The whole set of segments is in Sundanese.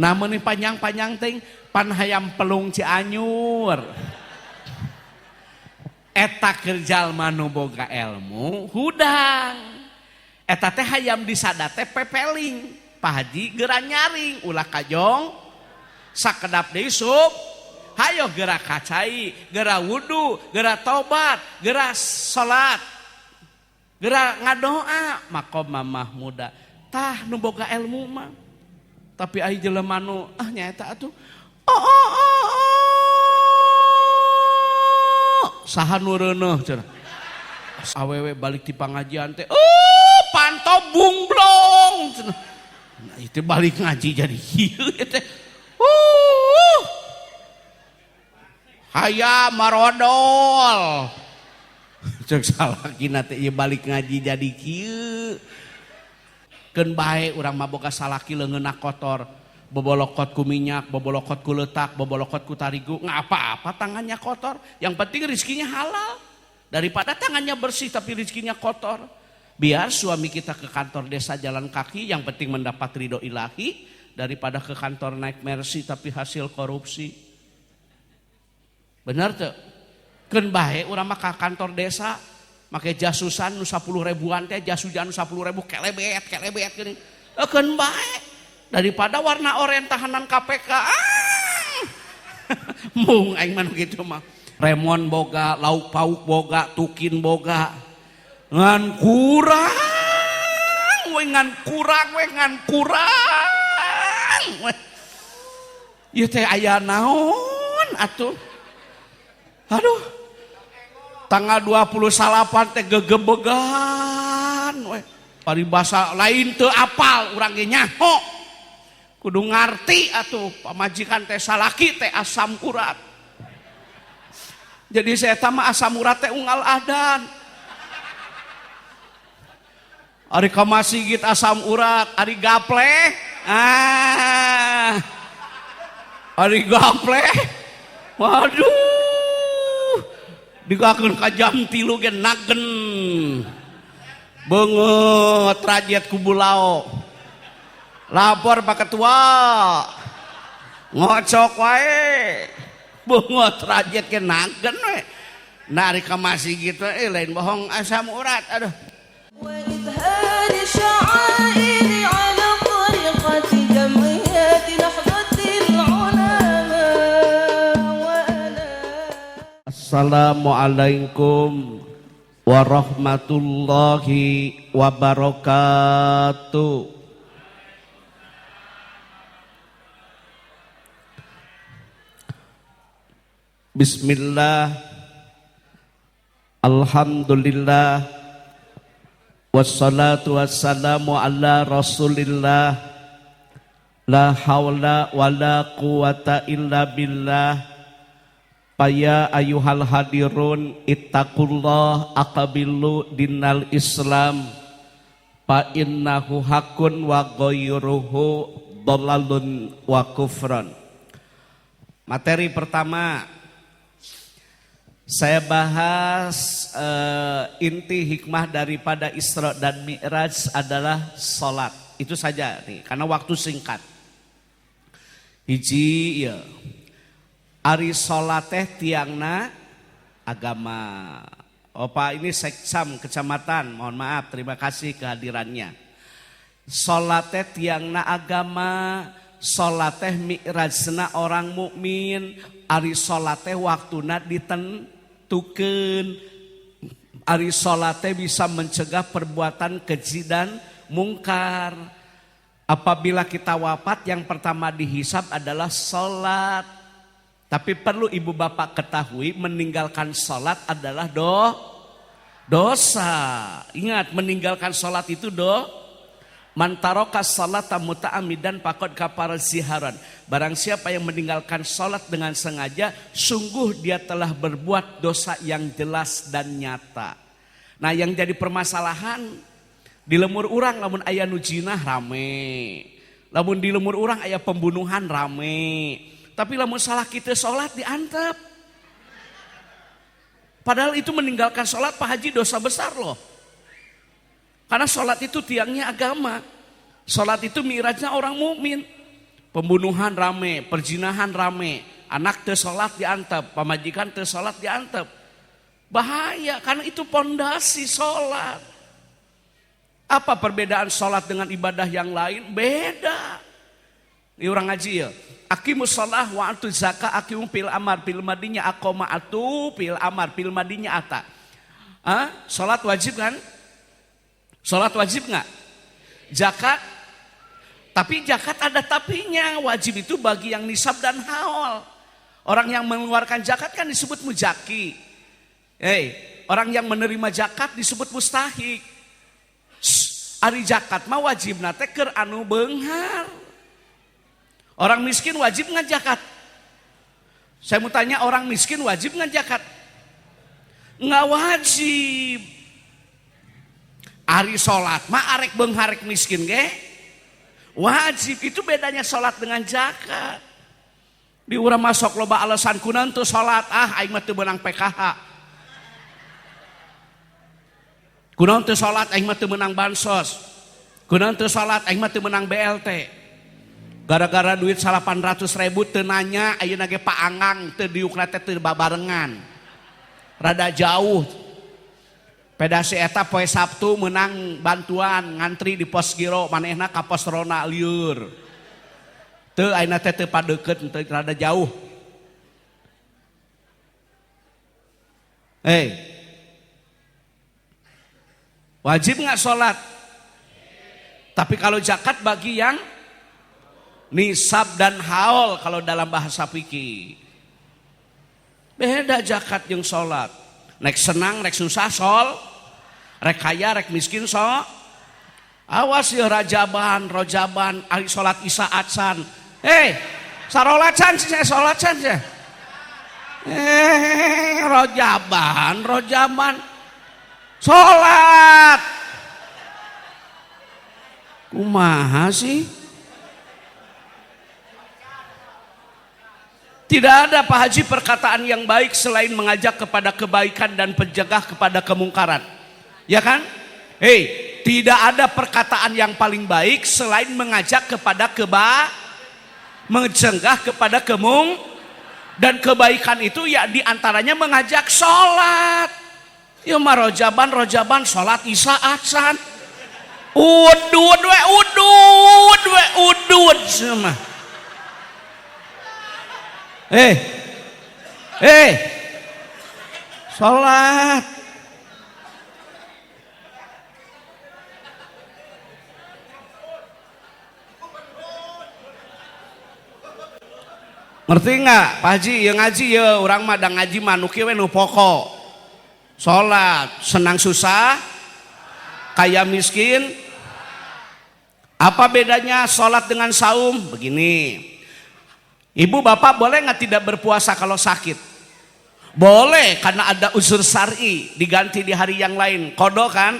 Namun nih panjang-panjang ting pan hayam pelung Cianjur. Eta keur jalma nu boga ilmu hudang. Eta teh hayam disada teh pepeling. Pak Haji geura nyaring ulah kajong sakedap deui sup. Hayo geura kacai, geura wudu, geura tobat, geura salat. Geura ngadoa maqam mahmuda. Tah nu boga ilmu mah. Tapi ai jelema nu ah nyaeta atuh. Oh oh oh oh. Saha nu reuneuh cenah. Awewe balik ti pangajian teh, oh panto bungblong cenah. Nah, itu balik ngaji jadi kieu teh. Hayam marodol. Cek salakina teh ieu balik ngaji jadi kieu. Keun bae urang mah boga salaki leungeunna kotor, bobolokot ku minyak, bobolokot ku letak, bobolokot ku tarigu, nggak apa-apa tangannya kotor. Yang penting rizkinya halal. Daripada tangannya bersih tapi rizkinya kotor. Biar suami kita ke kantor desa jalan kaki, yang penting mendapat ridho ilahi, daripada ke kantor naik Mercy tapi hasil korupsi. Benar tuh? Keun bae urang mah ka kantor desa make jasusan nu 10 ribuan teh, jas hujan nu 10 ribu kelebet kelebet gini. Keun bae daripada warna oranye tahanan KPK. Ah! Mung aing mah gitu mah. Remon boga, lauk pauk boga, tukin boga. Ngan kurang we, ngan kurang we, ngan kurang we. Ieu teh aya naon atuh? Aduh. Tanggal 28 teh gegebegan we. Paribasa lain teu apal urang ge nyaho. Kudu ngarti atuh pamajikan teh salaki teh asam urat. Jadi saya mah asam urat teh unggal adan. Ari ka masigit asam urat, ari gaple, ah. Ari gaple. Waduh. Digakeun ka jam 3 ge nagen. Beungeut rajet ku bulao. Lapor Pak Ketua. Ngocok wae. Beungeut rajet ge nagen we. Nah ari ka masigit we lain bohong asam urat aduh. Assalamualaikum warahmatullahi wabarakatuh. Bismillah, alhamdulillah, wassalatu wassalamu ala rasulillah, la hawla wala quwata illa billah. Ya ayuhal hadirun ittaqullah aqabilu dinal Islam fa innahu hakun wa ghairuhu dhalalun wa kufran. Materi pertama saya bahas inti hikmah daripada Isra dan Mi'raj adalah salat. Itu saja nih karena waktu singkat. Hiji ya. Ari salat teh tiangna agama. Oh Pak, ini Sekcam kecamatan, mohon maaf, terima kasih kehadirannya. Salat teh tiangna agama, salat teh mi'rajna orang mukmin, ari salat teh waktuna ditentukeun. Ari salat teh bisa mencegah perbuatan keji dan mungkar. Apabila kita wafat yang pertama dihisab adalah salat. Tapi perlu ibu bapak ketahui meninggalkan sholat adalah dosa. Ingat, meninggalkan sholat itu Man taraka sholata muta'ammidan faqad kafara ziharan. Barang siapa yang meninggalkan sholat dengan sengaja, sungguh dia telah berbuat dosa yang jelas dan nyata. Nah, yang jadi permasalahan di lemur urang lamun aya nu jinah rame. Lamun di lemur urang aya pembunuhan rame. Tapi lamun salah kita sholat diantep. Padahal itu meninggalkan sholat Pak Haji dosa besar loh. Karena sholat itu tiangnya agama. Sholat itu mirajnya orang mukmin. Pembunuhan rame, perzinahan rame, anak teu salat diantep, pamajikan teu salat diantep. Bahaya karena itu pondasi salat. Apa perbedaan salat dengan ibadah yang lain? Beda. Ini orang ngaji ya. Aqimus shalah wa atu zakah aqimu fi'il amar fi'il madinya aqoma atu fi'il amar fi'il madinya ata. Ah, salat wajib kan? Salat wajib nggak? Zakat? Tapi zakat ada tapinya. Wajib itu bagi yang nisab dan haul. Orang yang mengeluarkan zakat kan disebut muzaki. Hei, orang yang menerima zakat disebut mustahik. Ari zakat mah wajib nate keur anu beunghar. Orang miskin wajib nggak zakat? Saya mau tanya, orang miskin wajib nggak zakat? Nggak wajib. Ari sholat mah arek beunghar arek miskin ge wajib. Itu bedanya sholat dengan zakat. Di urang masuk loba alasan kunaon teu sholat, ah aing mah teu meunang PKH. Kunaon teu sholat, aing mah teu meunang bansos. Kunaon teu sholat, aing mah teu meunang BLT. Gara-gara duit 800 ribu teu nanya, ayeuna ge paanggang teu diukna teh teu babarengan. Rada jauh. Peda si eta poe Sabtu menang bantuan ngantri di pos giro, manehna ka pos ronda lieur. Teu, ayeuna teh teu padeukeut, teu, rada jauh. Hei. Wajib nggak sholat? Tapi kalau zakat bagi yang nisab dan haul kalau dalam bahasa fikih. Beda zakat yang sholat. Rek senang, rek susah sol, rek kaya, rek miskin so. Awas ya rajaban, rojaban, ari sholat isya acan. Hei, sarolat can sih, saya sholat can sih. Eh, rojaban, rojaban. Sholat. Kumaha sih? Tidak ada, Pak Haji, perkataan yang baik selain mengajak kepada kebaikan dan pencegah kepada kemungkaran. Ya kan? Hei, tidak ada perkataan yang paling baik selain mengajak kepada mencegah kepada kemung dan kebaikan itu ya diantaranya mengajak sholat. Ya marojaban rojaban sholat isya acan. Udud we, udud we, udud semua. Eh, eh, sholat. Ngerti nggak, Pak Haji? Ya ngaji ya, orang mah da ngaji mah nu kieu we nu pokok. Sholat, senang susah, kaya miskin. Apa bedanya sholat dengan saum? Begini. Ibu bapak boleh nggak tidak berpuasa kalau sakit? Boleh, karena ada uzur syar'i, diganti di hari yang lain. Qadha kan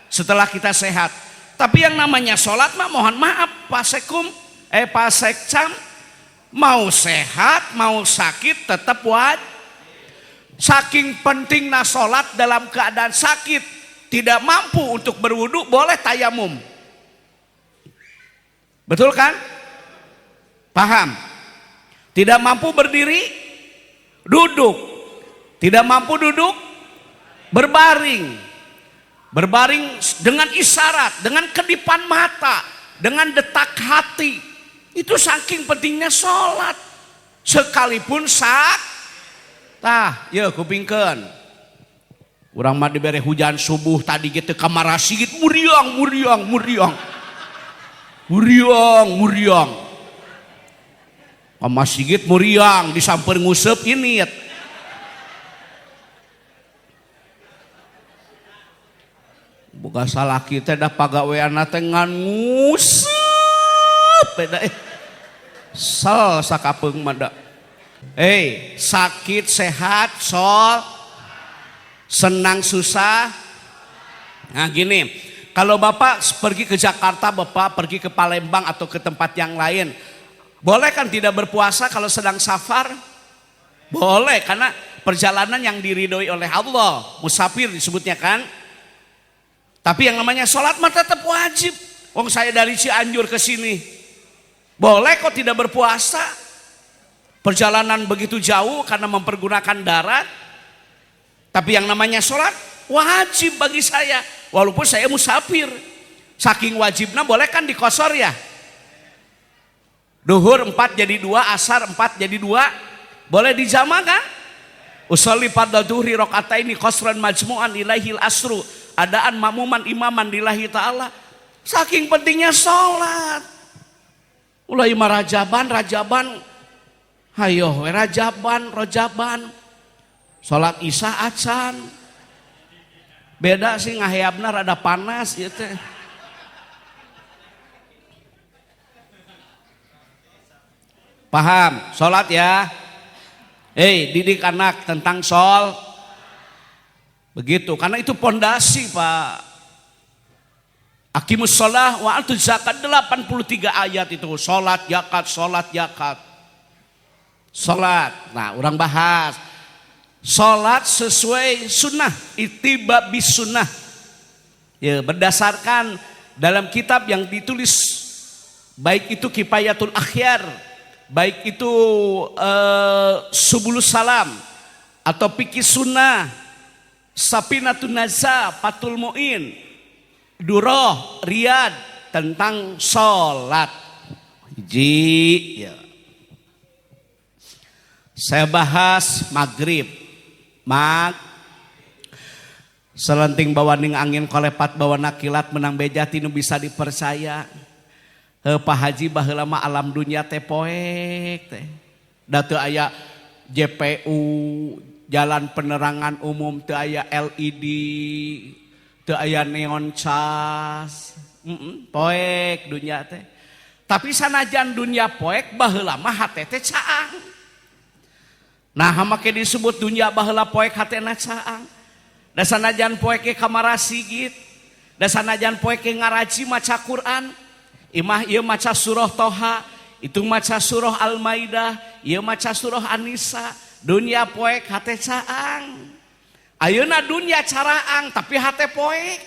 setelah kita sehat. Tapi yang namanya sholat mah mohon maaf, Pak Sekum, eh Pak Sekcam, mau sehat, mau sakit tetap wajib. Saking pentingnya sholat dalam keadaan sakit, tidak mampu untuk berwudu, boleh tayamum. Betul kan? Paham? Tidak mampu berdiri, duduk. Tidak mampu duduk, berbaring. Berbaring dengan isyarat, dengan kedipan mata, dengan detak hati. Itu saking pentingnya sholat. Sekalipun sak, tah, ya kupingkeun. Urang mah dibere hujan subuh tadi gitu kamar gitu muriang, muriang, muriang. Muriang, muriang. Ka masjid muriang disamper nguseup ini. Boga salaki teh da pagaweanna teh ngan nguseup beda eh. Sel sakapeung mah da. Eh, sakit sehat sol, senang susah. Nah gini, kalau Bapak pergi ke Jakarta, Bapak pergi ke Palembang atau ke tempat yang lain, boleh kan tidak berpuasa kalau sedang safar? Boleh, karena perjalanan yang diridhoi oleh Allah, musafir disebutnya kan. Tapi yang namanya sholat mah tetap wajib. Wong saya dari Cianjur ke sini. Boleh kok tidak berpuasa. Perjalanan begitu jauh karena mempergunakan darat. Tapi yang namanya sholat wajib bagi saya. Walaupun saya musafir. Saking wajibnya boleh kan diqoshor ya. Duhur 4 jadi 2, asar 4 jadi 2. Boleh dijama kan? Usolli fardhu duhri ini qasran majmu'an ilaihil asru. Adaan makmuman imaman lillahi ta'ala. Saking pentingnya sholat. Ulah imah rajaban, rajaban. Hayo, rajaban, rajaban. Sholat isya acan. Beda sih ngaheabna rada panas ieu teh. Paham? Sholat ya. Hei, didik anak tentang sol. Begitu, karena itu pondasi, Pak. Aqimus sholah wa atuz zakat, 83 ayat itu. Sholat, zakat, sholat, zakat. Sholat. Nah, orang bahas. Sholat sesuai sunnah, ittiba bis sunnah. Ya, berdasarkan dalam kitab yang ditulis, baik itu Kifayatul Akhyar, baik itu Subulus Salam atau Fikih Sunnah, Sapinatun Naza, Fathul Muin, Duroh, Riyad tentang sholat. Hiji, ya. Saya bahas maghrib. Mag selenting bawaning angin kolepat bawa nakilat menang beja tinu bisa dipercaya. Heh, Pak Haji baheula mah alam dunia teh poek teh. Da teu aya JPU, jalan penerangan umum, teu aya LED, teu aya neon cas. Poek dunia teh. Tapi sanajan dunia poek baheula mah hate teh caang. Nah, make disebut dunia baheula poek hatena caang. Da sanajan poek ge kamara sigit, da sanajan poek ge ngaraji maca Quran, imah ieu maca surah Toha, itu maca surah Al-Maidah, ieu maca surah An-Nisa. Dunia poek hate caang. Ayeuna dunia caraang tapi hate poek.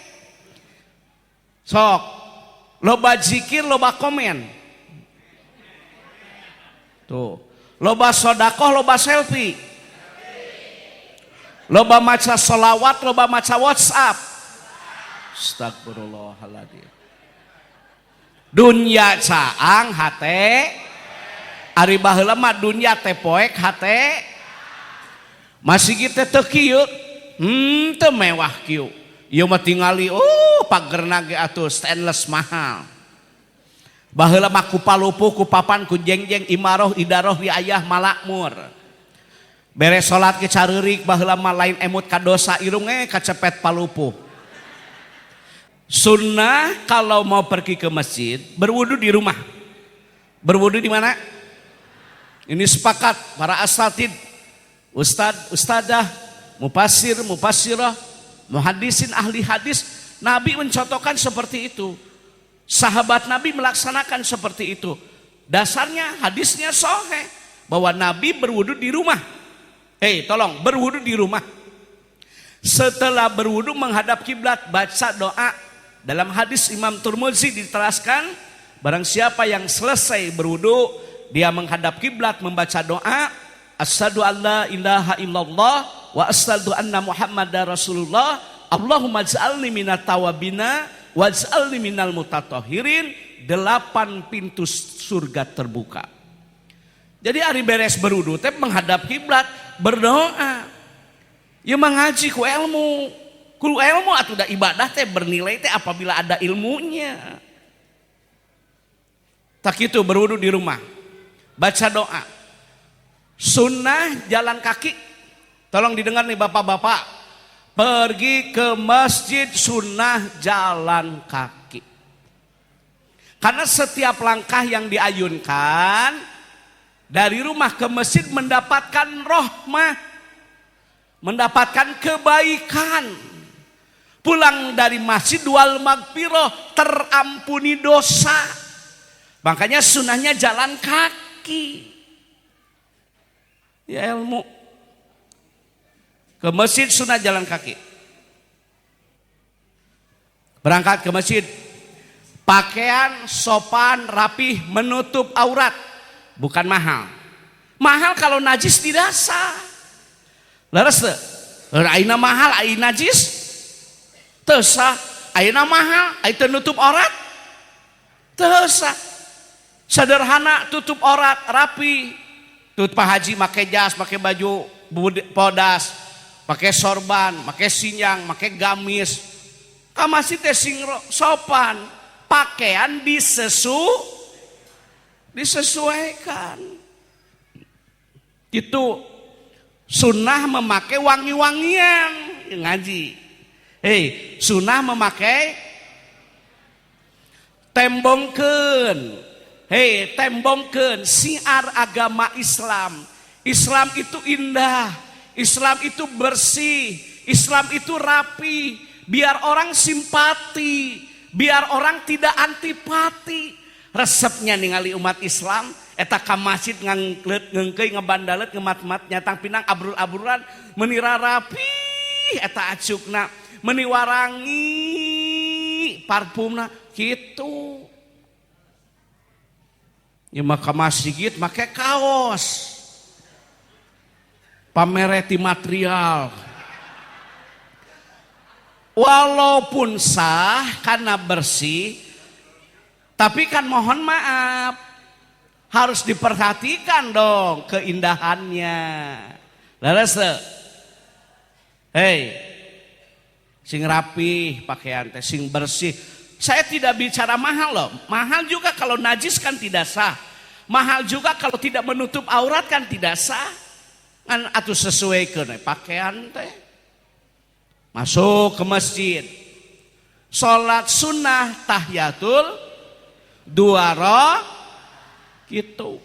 Sok, loba zikir, loba komen. Tuh. Loba sodakoh, loba selfie. Loba maca solawat, loba maca WhatsApp. Astagfirullahaladzim. Dunia caang hate. Ari baheula mah dunia teh poek hate. Masih kita teu kieu. Teu mewah kieu. Ieu mah tingali, oh pagerna ge atuh stainless mahal. Baheula mah ku palupuh, ku papan, ku jengjeng, imaroh, idaroh, riayah, malakmur. Beres salat ke careurik, baheula mah lain emut ka dosa irung kacepet palupuh. Sunnah kalau mau pergi ke masjid, berwudu di rumah. Berwudu di mana? Ini sepakat para asatid, ustad, ustadzah, mupasir, mupasirah, muhadisin, ahli hadis. Nabi mencontohkan seperti itu. Sahabat Nabi melaksanakan seperti itu. Dasarnya hadisnya sahih bahwa Nabi berwudu di rumah. Hei, tolong berwudu di rumah. Setelah berwudu menghadap kiblat, baca doa. Dalam hadis Imam Turmuzi diteraskan, barang siapa yang selesai berwudu, dia menghadap kiblat membaca doa, asyhadu alla ilaha illallah wa asyhadu anna Muhammadar Rasulullah, Allahumma ij'alni minat tawabina waj'alni minal mutatahhirin. 8 pintu surga terbuka. Jadi hari beres berwudu teh menghadap kiblat berdoa. Ya mengaji ku ilmu. Ku ilmu atuh da ibadah teh bernilai teh apabila ada ilmunya. Tak itu berwudu di rumah. Baca doa. Sunnah jalan kaki. Tolong didengar nih bapak-bapak. Pergi ke masjid sunnah jalan kaki. Karena setiap langkah yang diayunkan dari rumah ke masjid mendapatkan rohmah, mendapatkan kebaikan. Pulang dari masjid wal magfiroh, terampuni dosa. Makanya sunnahnya jalan kaki. Ya ilmu. Ke masjid sunnah jalan kaki. Berangkat ke masjid. Pakaian sopan, rapih, menutup aurat, bukan mahal. Mahal kalau najis tidak sah. Leres teu? Ayeuna mahal, ayeuna najis teu sah. Ayeuna mahal, ayeuna teu nutup aurat teu sah. Sederhana, tutup aurat, rapi. Tut Pak Haji make jas, make baju bodas, make sorban, make sinyang, make gamis. Ka masjid teh sing sopan, pakaian disesuaikan. Itu sunnah memakai wangi-wangian ngaji. Hei, sunnah memakai tembongkeun. Hei, tembongkeun siar agama Islam. Islam itu indah, Islam itu bersih, Islam itu rapi, biar orang simpati, biar orang tidak antipati. Resepnya ningali umat Islam eta ka masjid ngangkleut, ngeungkeuy, ngebandalet, ngemat-mat, nyatang pinang, abrul-abrulan, meni rapi eta acukna, meni warangi parfumna kitu. Ya maka masjid make kaos pamereti material. Walaupun sah karena bersih, tapi kan mohon maaf, harus diperhatikan dong keindahannya. Leres? Hei, sing rapi pakaian teh, sing bersih. Saya tidak bicara mahal loh. Mahal juga kalau najis kan tidak sah. Mahal juga kalau tidak menutup aurat kan tidak sah. Kan atuh sesuaikan pakaian teh. Masuk ke masjid. Sholat sunnah tahiyatul dua gitu.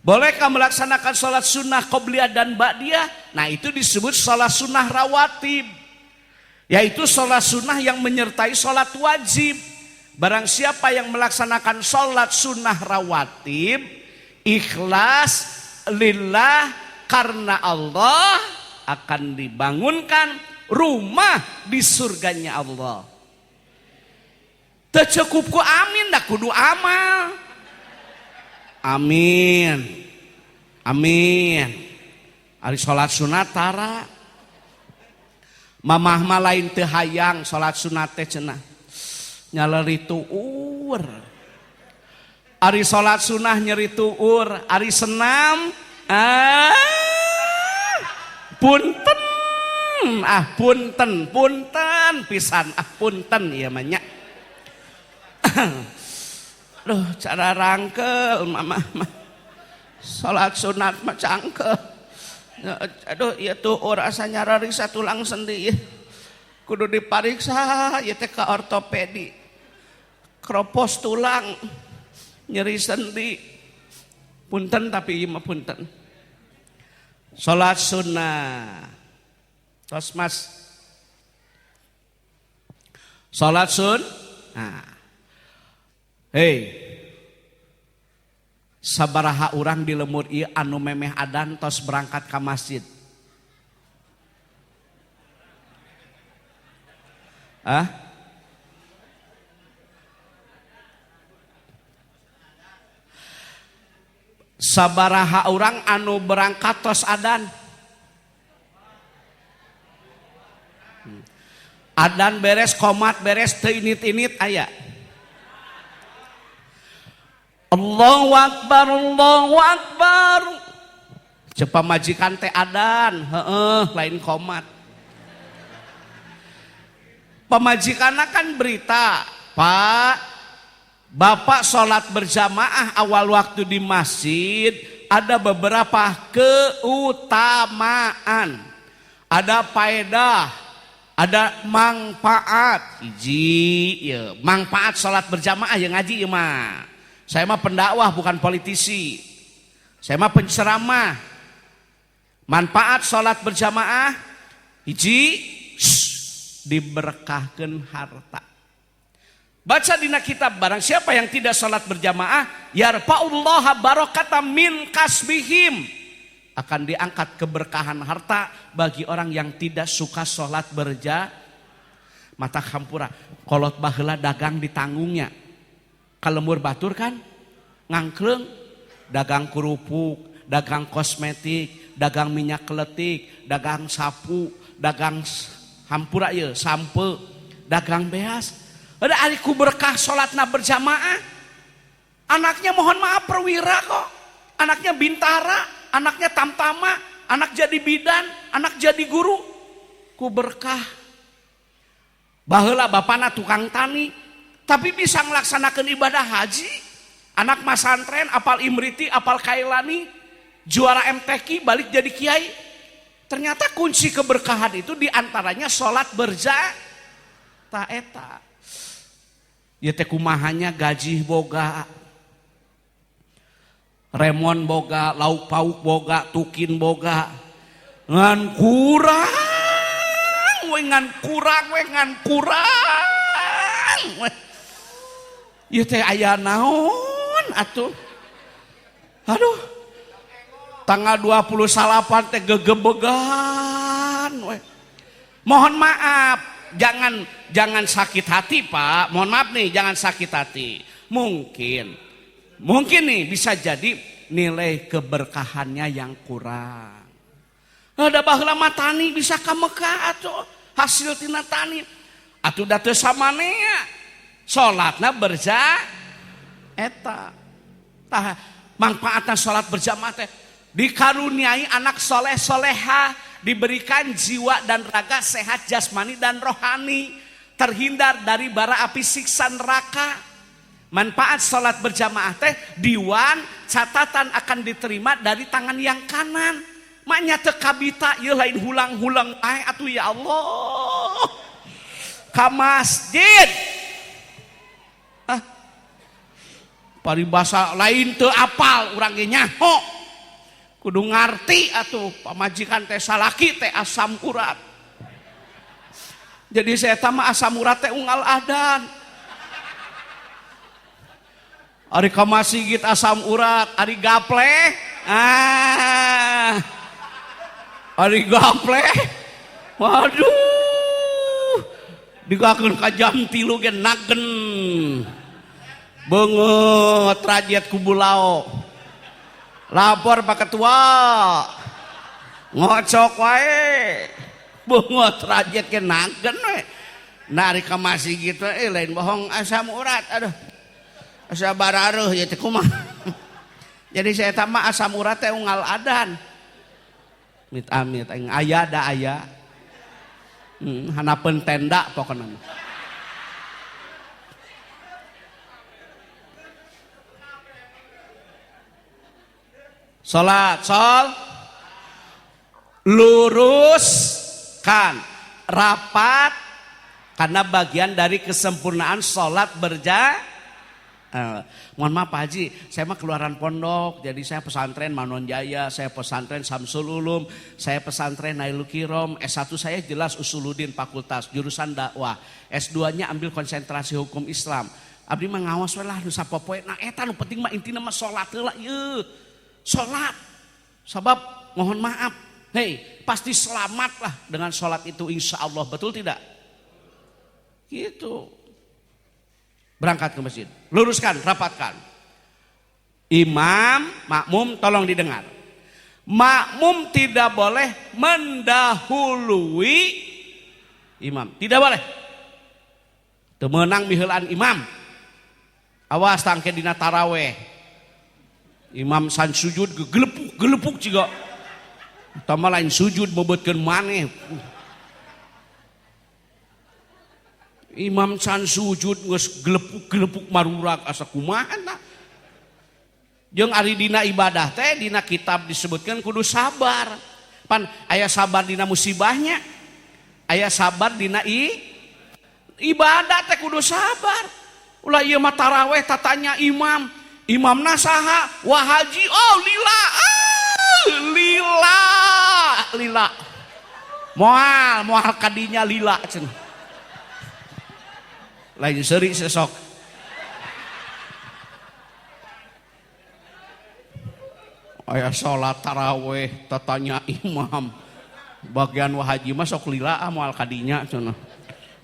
Bolehkah melaksanakan sholat sunnah qobliyah dan ba'diyah? Nah, itu disebut sholat sunnah rawatib. Yaitu sholat sunnah yang menyertai sholat wajib. Barang siapa yang melaksanakan sholat sunnah rawatib, ikhlas lillah karena Allah, akan dibangunkan rumah di surganya Allah. Teu cukup ku amin dah, kudu amal. Amin. Amin. Ari salat sunat tara. Mamah mah lain teu hayang salat sunat teh cenah. Nyaleri tuur. Ari salat sunah nyeri tuur, ari senam ah punten, ah punten, punten pisan, ah punten ieu mah nya. Duh, cara rangkel mama mah. Salat sunat mah cangkel. Aduh, ieu tuur asa nyarariksa tulang sendi. Kudu dipariksa ieu teh ka ortopedi. Kropos tulang, nyeri sendi. Punten, tapi ieu mah punten. Salat sunnah. Tos, Mas. Salat sun. Nah. Hei. Sabaraha urang di lembur ieu anu memeh adan tos berangkat ke masjid? Ah? Sabaraha orang anu berangkat tos adan? Adan beres, komat beres, teu init-init aya. Allahu Akbar, Allahu Akbar. Ceuk pamajikan teh adan, heeh, lain komat. Pamajikanna kan berita, "Pak, Bapak sholat berjamaah awal waktu di masjid ada beberapa keutamaan, ada faedah, ada manfaat." Hiji, ya, manfaat sholat berjamaah yang ngaji ya mah. Saya mah pendakwah, bukan politisi. Saya mah penceramah. Manfaat sholat berjamaah hiji, diberkahkan harta. Baca dina kitab, barang siapa yang tidak sholat berjamaah, yarfa'ullaha barakata min kasbihim. Akan diangkat keberkahan harta bagi orang yang tidak suka sholat berjamaah. Mata hampura kolot baheula dagang ditanggungnya. Ka lembur batur kan ngangkleung dagang kerupuk, dagang kosmetik, dagang minyak keletik, dagang sapu, dagang hampura ieu sampe, dagang beas. Ada ari ku berkah salatna berjamaah. Anaknya mohon maaf perwira kok. Anaknya bintara, anaknya tamtama, anak jadi bidan, anak jadi guru. Ku berkah. Baheula bapana tukang tani, tapi bisa ngelaksanakan ibadah haji. Anak masantren, apal Imriti, apal Kailani, juara MTQ, balik jadi kiai. Ternyata kunci keberkahan itu diantaranya sholat berjamaah. Ta eta. Ya teh kumahanya gaji boga, remon boga, lauk pauk boga, tukin boga, ngan kurang we, ngan kurang we, ngan kurang we. Ieu teh aya naon atuh? Aduh. Tanggal 28 teh gegebegan we. Mohon maaf, jangan sakit hati, Pak. Mohon maaf nih, jangan sakit hati. Mungkin nih bisa jadi nilai keberkahannya yang kurang. Ada baheula mah tani bisa ka Mekah atuh, hasil tina tani. Atuh da teu samanea. Salatna berja eta. Tah manfaatna salat berjamaah teh dikaruniai anak soleh soleha, diberikan jiwa dan raga sehat jasmani dan rohani, terhindar dari bara api siksa neraka. Manfaat salat berjamaah teh diwan catatan akan diterima dari tangan yang kanan. Maknya teu kabita ieu lain hulang-hulang ae atuh ya Allah. Ka masjid. Ah. Paribasa lain teu apal urang ge nyaho. Kudu ngarti atuh pamajikan teh salaki teh asam urat. Jadi saya mah asam urat teh unggal adan. Ari ka masjid asam urat, ari gaple. Ah. Ari gaple. Waduh. Digakeun ka jam 3 ge nagen. Beungeut rajet ku bulao. Lapor Pak Ketua. Ngocok wae. Beungeut rajet ge nagen we. Nah ari ka masjid we lain bohong asam urat aduh. Asa barareuh ieu teh kumaha. Jadi saya mah asam urat teh unggal adan. Amit amit aing aya da aya. Hanapeun tenda pokona mah. Salat, sol luruskan, rapat, karena bagian dari kesempurnaan salat berjamaah. Mohon maaf Pak Haji, saya mah keluaran pondok, jadi saya pesantren Manon Jaya, saya pesantren Samsul Ulum, saya pesantren Nailul Kirom, S1 saya jelas Usuluddin fakultas, jurusan dakwah, S2-nya ambil konsentrasi hukum Islam. Abdi mah ngawas we lah nu sapopoe, nah eta nu penting mah intina mah salat heula ieu. Salat. Sebab mohon maaf, hei, pasti selamat lah dengan salat itu insya Allah, betul tidak? Gitu. Berangkat ke masjid, luruskan, rapatkan. Imam, makmum tolong didengar. Makmum tidak boleh mendahului imam, tidak boleh. Teu meunang miheulaan imam. Awas tangke dina taraweh. Imam san sujud gegelepuk gelepuk jiga. Tama lain sujud mebeutkeun maneh. Imam can sujud geus gelepuk-gelepuk marurak asa kumaha tah. Jeung ari dina ibadah teh dina kitab disebutkan kudu sabar. Pan aya sabar dina musibahnya, aya sabar dina ibadah teh kudu sabar. Ulah ieu mah taraweh tatanya imam, imamna saha? Wah haji, oh lila, ah, lila, lila. Moal kadinya lila cenah. Lain seuri sesok. Aya salat taraweh tatanya imam. Bagian wah haji mah sok lila ah moal kadinya cenah.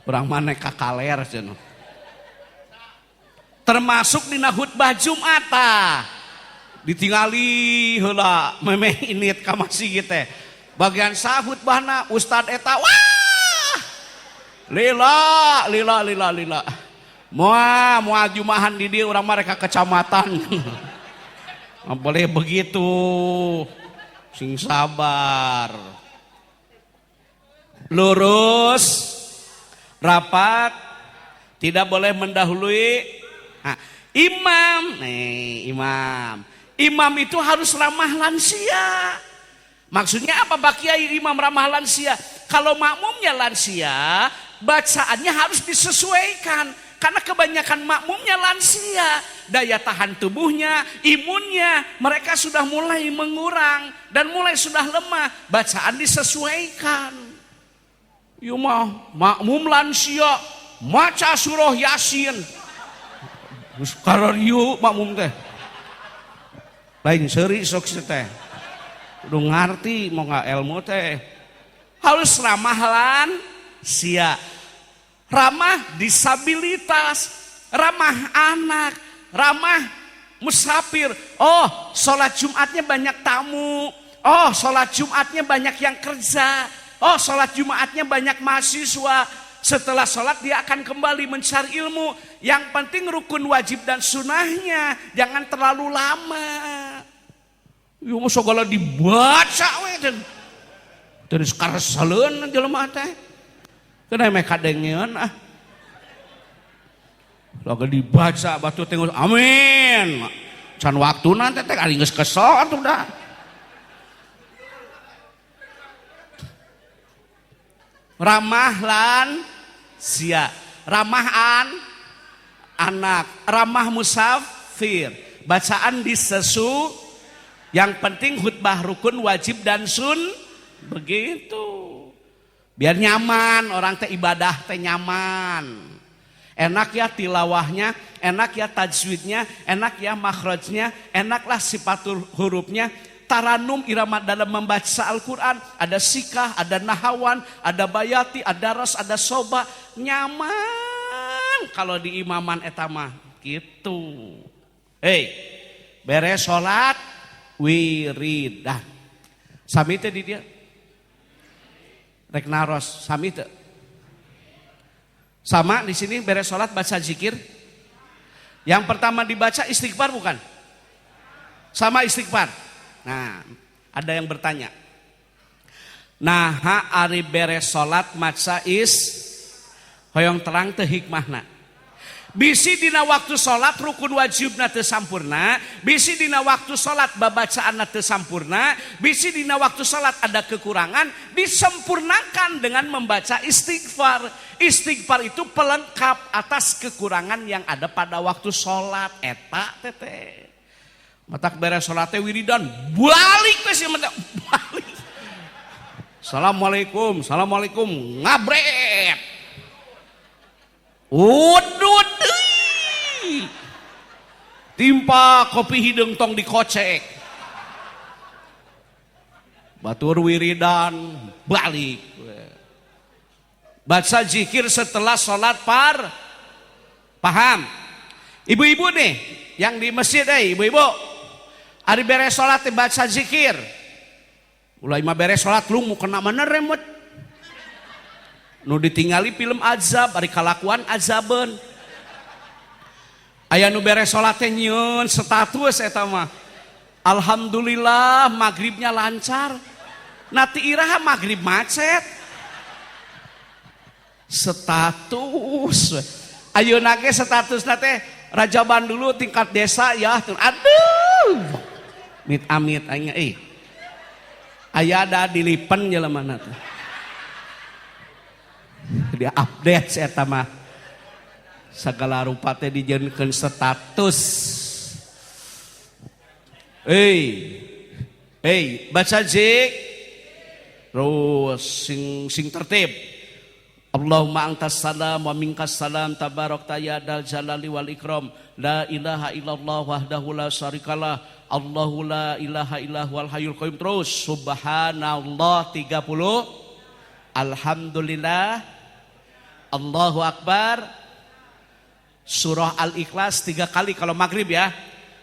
Urang mana kakaler cenah. Termasuk dina khutbah Jumat tah. Ditingali heula memeh init ka masjid teh. Bagian sah khutbahna ustad eta wah. Lila lila lila lila. Moal moal jumahan di dieu urang mah rek ka kecamatan. Nggak boleh begitu. Sing sabar. Lurus, rapat, tidak boleh mendahului. Nah, imam, nih imam. Imam itu harus ramah lansia. Maksudnya apa Pak Kiai imam ramah lansia? Kalau makmumnya lansia, bacaannya harus disesuaikan. Karena kebanyakan makmumnya lansia, daya tahan tubuhnya, imunnya, mereka sudah mulai mengurang dan mulai sudah lemah. Bacaan disesuaikan. Ieu mah makmum lansia maca surah Yasin. Geus kararieu makmum teh. Lain seuri sok teh. Udah ngarti mau nggak ilmu teh. Harus ramah lansia. Ramah disabilitas, ramah anak, ramah musafir. Oh, sholat Jumatnya banyak tamu. Oh, sholat Jumatnya banyak yang kerja. Oh, sholat Jumatnya banyak mahasiswa. Setelah sholat dia akan kembali mencari ilmu. Yang penting rukun wajib dan sunahnya. Jangan terlalu lama. Ieu mah segala dibaca we terus kareseleun jelema teh. Kena meh kadengeun ah. Lagi dibaca batu tengok amin. Can waktu nanti teh ari geus kesel atuh dah. Ramah lansia, ramah anak, ramah musafir. Bacaan disesu, yang penting khutbah rukun wajib dan sun begitu. Biar nyaman, orang teh ibadah teh nyaman. Enak ya tilawahnya, enak ya tajwidnya, enak ya makhrajnya, enaklah sifat hurufnya. Taranum irama dalam membaca Al-Quran. Ada sikah, ada nahawan, ada bayati, ada ras, ada soba. Nyaman kalau di imaman etama. Gitu. Hei, beres sholat, wiridan. Sami teh di dia. Rek naros, sami teh. Sama di sini beres sholat baca zikir. Yang pertama dibaca istighfar bukan? Sama istighfar. Nah, ada yang bertanya. Nah, ari beres sholat maca is hoyong terang teh hikmahna. Bisi dina waktu sholat rukun wajibna teu sampurna, bisi dina waktu sholat babacaanna teu sampurna, bisi dina waktu sholat ada kekurangan, disempurnakan dengan membaca istighfar. Istighfar itu pelengkap atas kekurangan yang ada pada waktu sholat. Eta teteh. Matak beres sholat teh wiridan, balik teh sih balik. Assalamualaikum, assalamualaikum, ngabret. Udud deui. Timpa kopi hideung tong dikocek. Batur wiridan balik. Baca zikir setelah sholat par. Paham? Ibu-ibu nih yang di masjid ibu-ibu. Ari beres sholat baca zikir. Ulah mah beres sholat lu mau kena mana remote. Nu ditinggali film azab, ari kalakuan azabeun. Aya nu beres sholat teh nyieun status eta mah. Alhamdulillah maghribnya lancar. Nati iraha maghrib macet. Status. Ayeuna ge statusna teh rajaban dulu tingkat desa ya. Aduh. Mit amit aing euy. Aya da dilipen jelema teh. Dia update eta mah. Segala rupa teh dijieunkeun status. Hey, baca zik. Terus sing sing tertib. Allahumma antas salam wa minkas salam tabarakta ya dal jalali wal ikram. La ilaha illallah wahdahu la syarikalah. Allahu la ilaha illa huwal hayyul qayyum. Terus subhanallah 30. Alhamdulillah. Allahu Akbar. Surah Al-Ikhlas 3 kali kalau maghrib ya.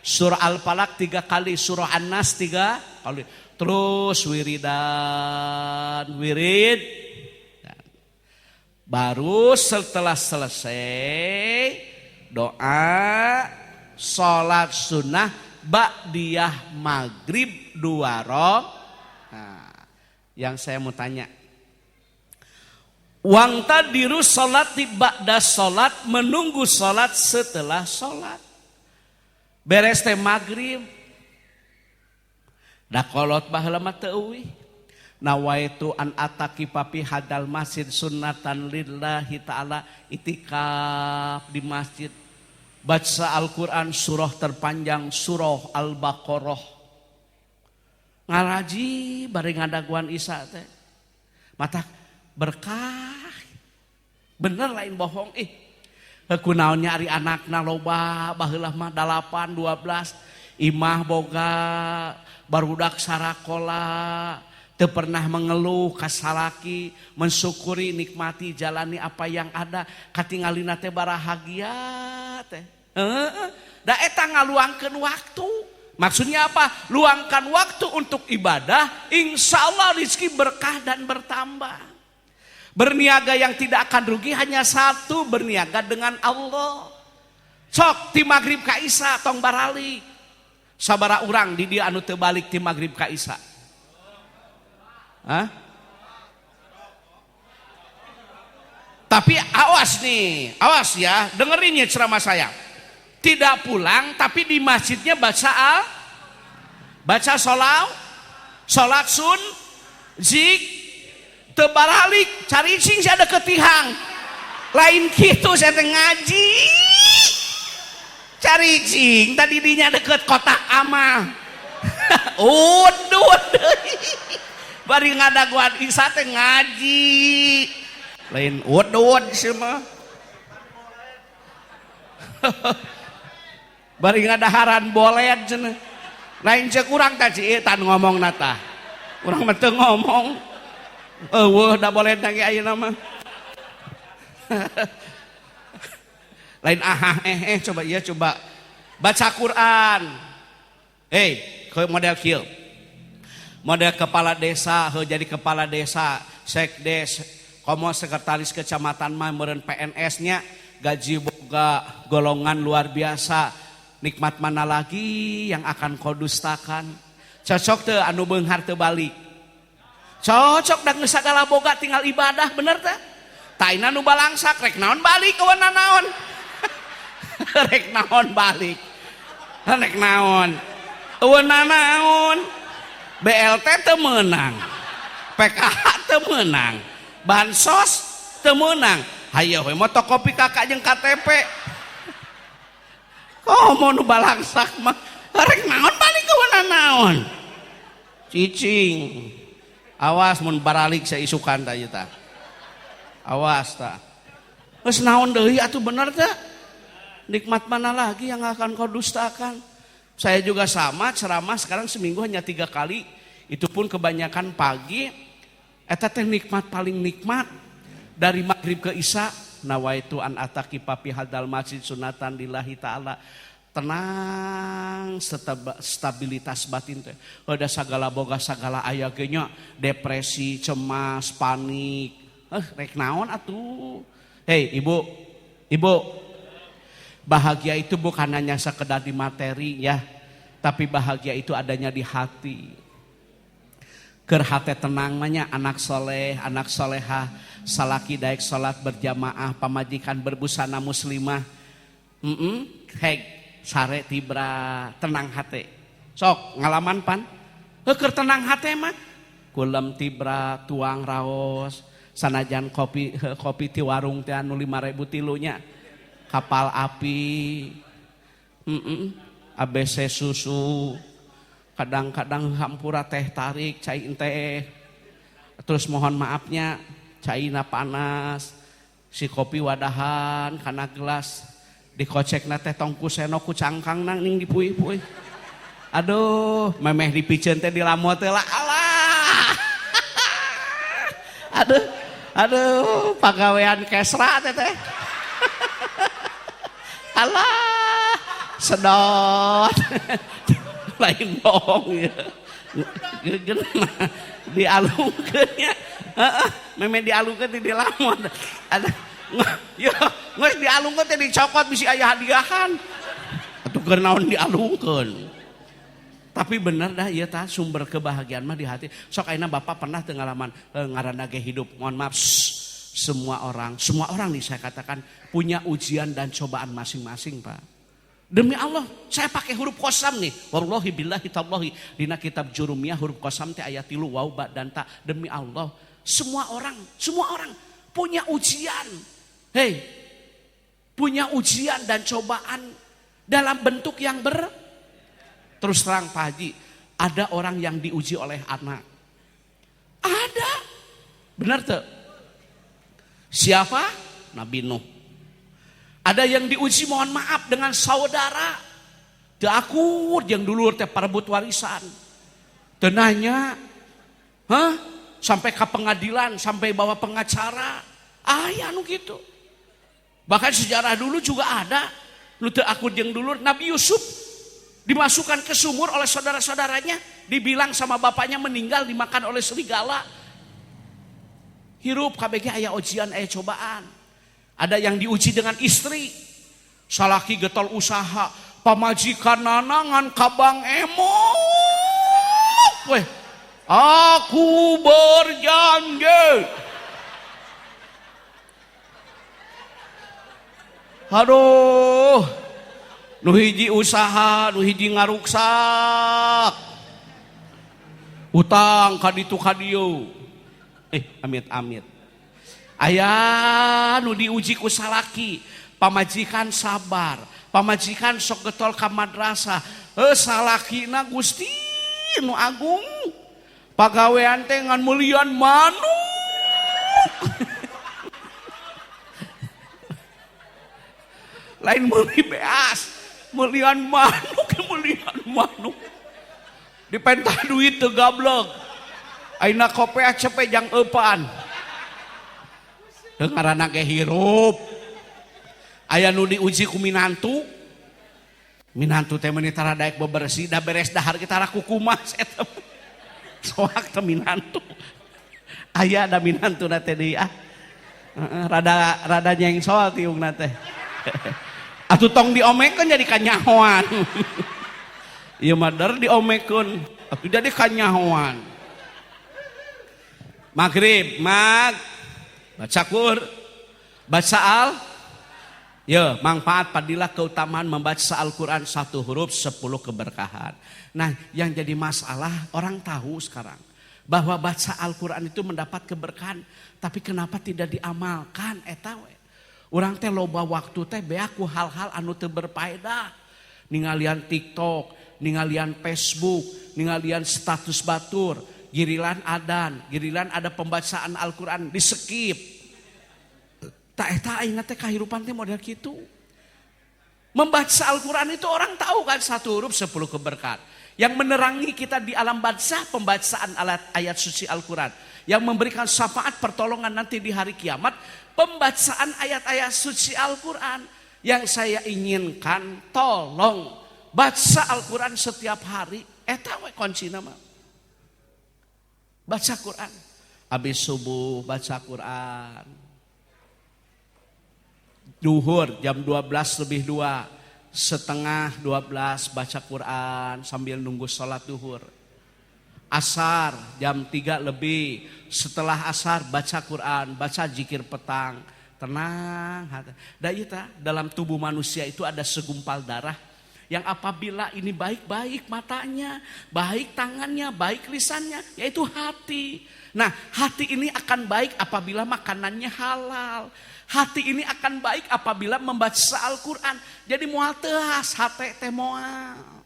Surah Al-Falaq 3 kali, surah An-Nas 3 kali. Terus wiridan, wirid. Baru setelah selesai doa sholat sunnah ba'diyah maghrib 2 rakaat. Nah, yang saya mau tanya, wang tadiru sholat ba'da sholat, menunggu sholat setelah sholat. Beres teh maghrib. Da kolot baheula mah teu euih. Nawaitu an atakifa fi hadal masjid sunnatan lillahi ta'ala, itikaf di masjid. Baca Al-Quran surah terpanjang surah Al-Baqarah. Ngaraji bari ngadaguan Isya teh. Mata berkah. Bener lain bohong ih. Kunaon nya ari anakna loba baheula mah 8 12 imah boga barudak sarakola teu pernah mengeluh ka salaki, mensyukuri nikmati jalani apa yang ada, katingalina teh barahagia teh. Heeh, da eta ngaluangkeun waktu. Maksudnya apa? Luangkan waktu untuk ibadah, insya Allah rezeki berkah dan bertambah. Berniaga yang tidak akan rugi hanya satu, berniaga dengan Allah. Sok ti maghrib ka Isya tong baralik. Sabara urang di dia anu teu balik ti maghrib ka Isya? Hah? Tapi awas nih, awas ya, dengerin ya ceramah saya. Tidak pulang tapi di masjidnya baca al, baca sholat, sholat sun, zik, tebaralik, cari cing ada ketihang. Lain gitu saya teh ngaji. Cari cing tadi dinya deket kotak amal. Udud. Bari ngadaguan Isya teh ngaji. Lain udud sih mah. Bari ngadaharan boled cenah. Lain cek urang tah ci tan ngomong tah. Urang mah teu ngomong. Eueuh da boled lagi ayeuna mah. Lain aha coba iya coba baca Quran. Hei, model kieu. Model kepala desa, heuh jadi kepala desa, sekdes, komo sekretaris kecamatan mah meureun PNS-nya gaji boga golongan luar biasa. Nikmat mana lagi yang akan kau dustakan? Cocok teu anu beunghar teu balik? Cocok da geus sagala boga tinggal ibadah, bener teh? Taina nu balangsak rek naon balik eueun naon? Rek naon balik? Rek naon? Eueun naon? BLT teu meunang. PKH teu meunang. Bansos teu meunang. Hayo we motokopi kakak jeung KTP. Komo nu balangsak mah rek naon balik eueun naon? Cicing. Awas mun baralik saisukan tah ieu tah. Awas tah. Geus naon deui atuh bener teh? Nikmat mana lagi yang akan kau dustakan? Saya juga sama, ceramah sekarang seminggu hanya 3 kali. Itu pun kebanyakan pagi. Eta teh nikmat paling nikmat dari maghrib ke isya. Nawaitu an atakifa fi hadal masjid sunatan lillahi ta'ala. Tenang, stabilitas batin teh. Udah sagala boga sagala aya ge nya, depresi, cemas, panik. Rek naon atuh? Hei, ibu, ibu. Bahagia itu bukan hanya sekedar di materi ya, tapi bahagia itu adanya di hati. Keur hate tenang mah nya, anak soleh, anak solehah, salaki daek salat berjamaah, pamajikan berbusana muslimah. Heg sare tibra, tenang hate. Sok ngalaman pan? Keur tenang hate mah kulem tibra tuang raos, sanajan kopi kopi ti warung teh anu 5.000 tilunya. Kapal api, ABC susu, kadang-kadang hampura teh tarik, cai teh, terus mohon maafnya, caina panas, si kopi wadahan, kana gelas, dikocekna teh tong ku sendok ku cangkang nang ning dipui-pui. Aduh, memeh dipiceun teh dilamot teh lah, alah. Aduh, Aduh, pagawean kesra teh. Alah, sedot. Lain bohong ya. Dialungkeun nya. Heeh, meme dialungkeun di dilamon. Ada ya, geus dialungkeun teh dicokot bisi aya hadiahan. Atuh keur naon dialungkeun. Tapi bener dah ieu tah, sumber kebahagiaan mah di hati. Sok ayeuna Bapak pernah teu ngalaman ngaranna ge hidup. Mohon maaf, semua orang nih saya katakan punya ujian dan cobaan masing-masing, Pak. Demi Allah, saya pakai huruf kosam nih. Wallahi billahi tallahi. Dina kitab Jurumiyah huruf kosam teh ayat 3, waw, ba dan ta. Demi Allah, semua orang punya ujian. Hei, punya ujian dan cobaan dalam bentuk yang terus terang Pak Haji, ada orang yang diuji oleh anak. Ada. Benar tuh? Siapa? Nabi Nuh. Ada yang diuji, mohon maaf, dengan saudara. Teu akur jeung dulur teh, parebut warisan. Teu nanya. Hah? Sampai ke pengadilan, sampai bawa pengacara. Aya nu gitu. Bahkan sejarah dulu juga ada. Nu teu akur jeung dulur, Nabi Yusuf dimasukkan ke sumur oleh saudara-saudaranya, dibilang sama bapaknya meninggal dimakan oleh serigala. Hirup KBG aya ujian, aya cobaan. Ada yang diuji dengan istri. Salaki getol usaha, pamajikan nanangan kabang emok. Weh, aku berjanji. Aduh, nu hiji usaha, nu hiji ngaruksak. Utang kaditu kadieu. Amit-amit. Aya nu diuji ku salaki, pamajikan sabar, pamajikan sok getol ka madrasah. Salakina Gusti nu agung. Pagawean teh ngan meulian manuk. Lain meuli beas, meulian manuk, meulian manuk. Dipentah duit teu gablek. Ayeuna kopeah cepe jang eupan. Teu ngaranna ge hirup. Aya nu diuji ku minantu. Minantu teh meuni tara daek bebersih, da beres dahar kita tara kukumas eta. Soak teh minantu. Aya da minantu na teh deui ah. Heeh, rada rada nyengsol tiungna teh. Atuh tong diomekeun jadi kanyahoan. Ieu mah der diomekeun, atuh jadi kanyahoan. Maghrib, mag baca Qur, baca al. Ya, manfaat padilah keutamaan membaca Al-Quran 1 huruf 10 keberkahan. Nah, yang jadi masalah orang tahu sekarang bahwa baca Al-Quran itu mendapat keberkahan, tapi kenapa tidak diamalkan eta we? Urang teh loba waktu teh beak ku hal-hal anu teu berfaedah. Ningalian TikTok, ningalian Facebook, ningalian status batur, girilan adan, girilan ada pembacaan Al-Quran di skip. Tak eta aing teh kahirupan teh model kitu. Membaca Al-Quran itu orang tahu kan 1 huruf 10 keberkahan. Yang menerangi kita di alam barzah pembacaan alat ayat suci Al-Quran. Yang memberikan syafaat pertolongan nanti di hari kiamat pembacaan ayat-ayat suci Al-Quran. Yang saya inginkan tolong baca Al-Quran setiap hari. Eta we kuncina mah. Baca Quran. Habis subuh baca Quran. Duhur jam 12:02, 11:30 baca Quran sambil nunggu sholat duhur. Asar jam 3 lebih, setelah asar baca Quran, baca zikir petang, tenang hati. Da ieu tah, dalam tubuh manusia itu ada segumpal darah yang apabila ini baik-baik matanya, baik tangannya, baik lisannya, yaitu hati. Nah, hati ini akan baik apabila makanannya halal. Hati ini akan baik apabila membaca Al-Quran. Jadi moal teuas hate teh moal.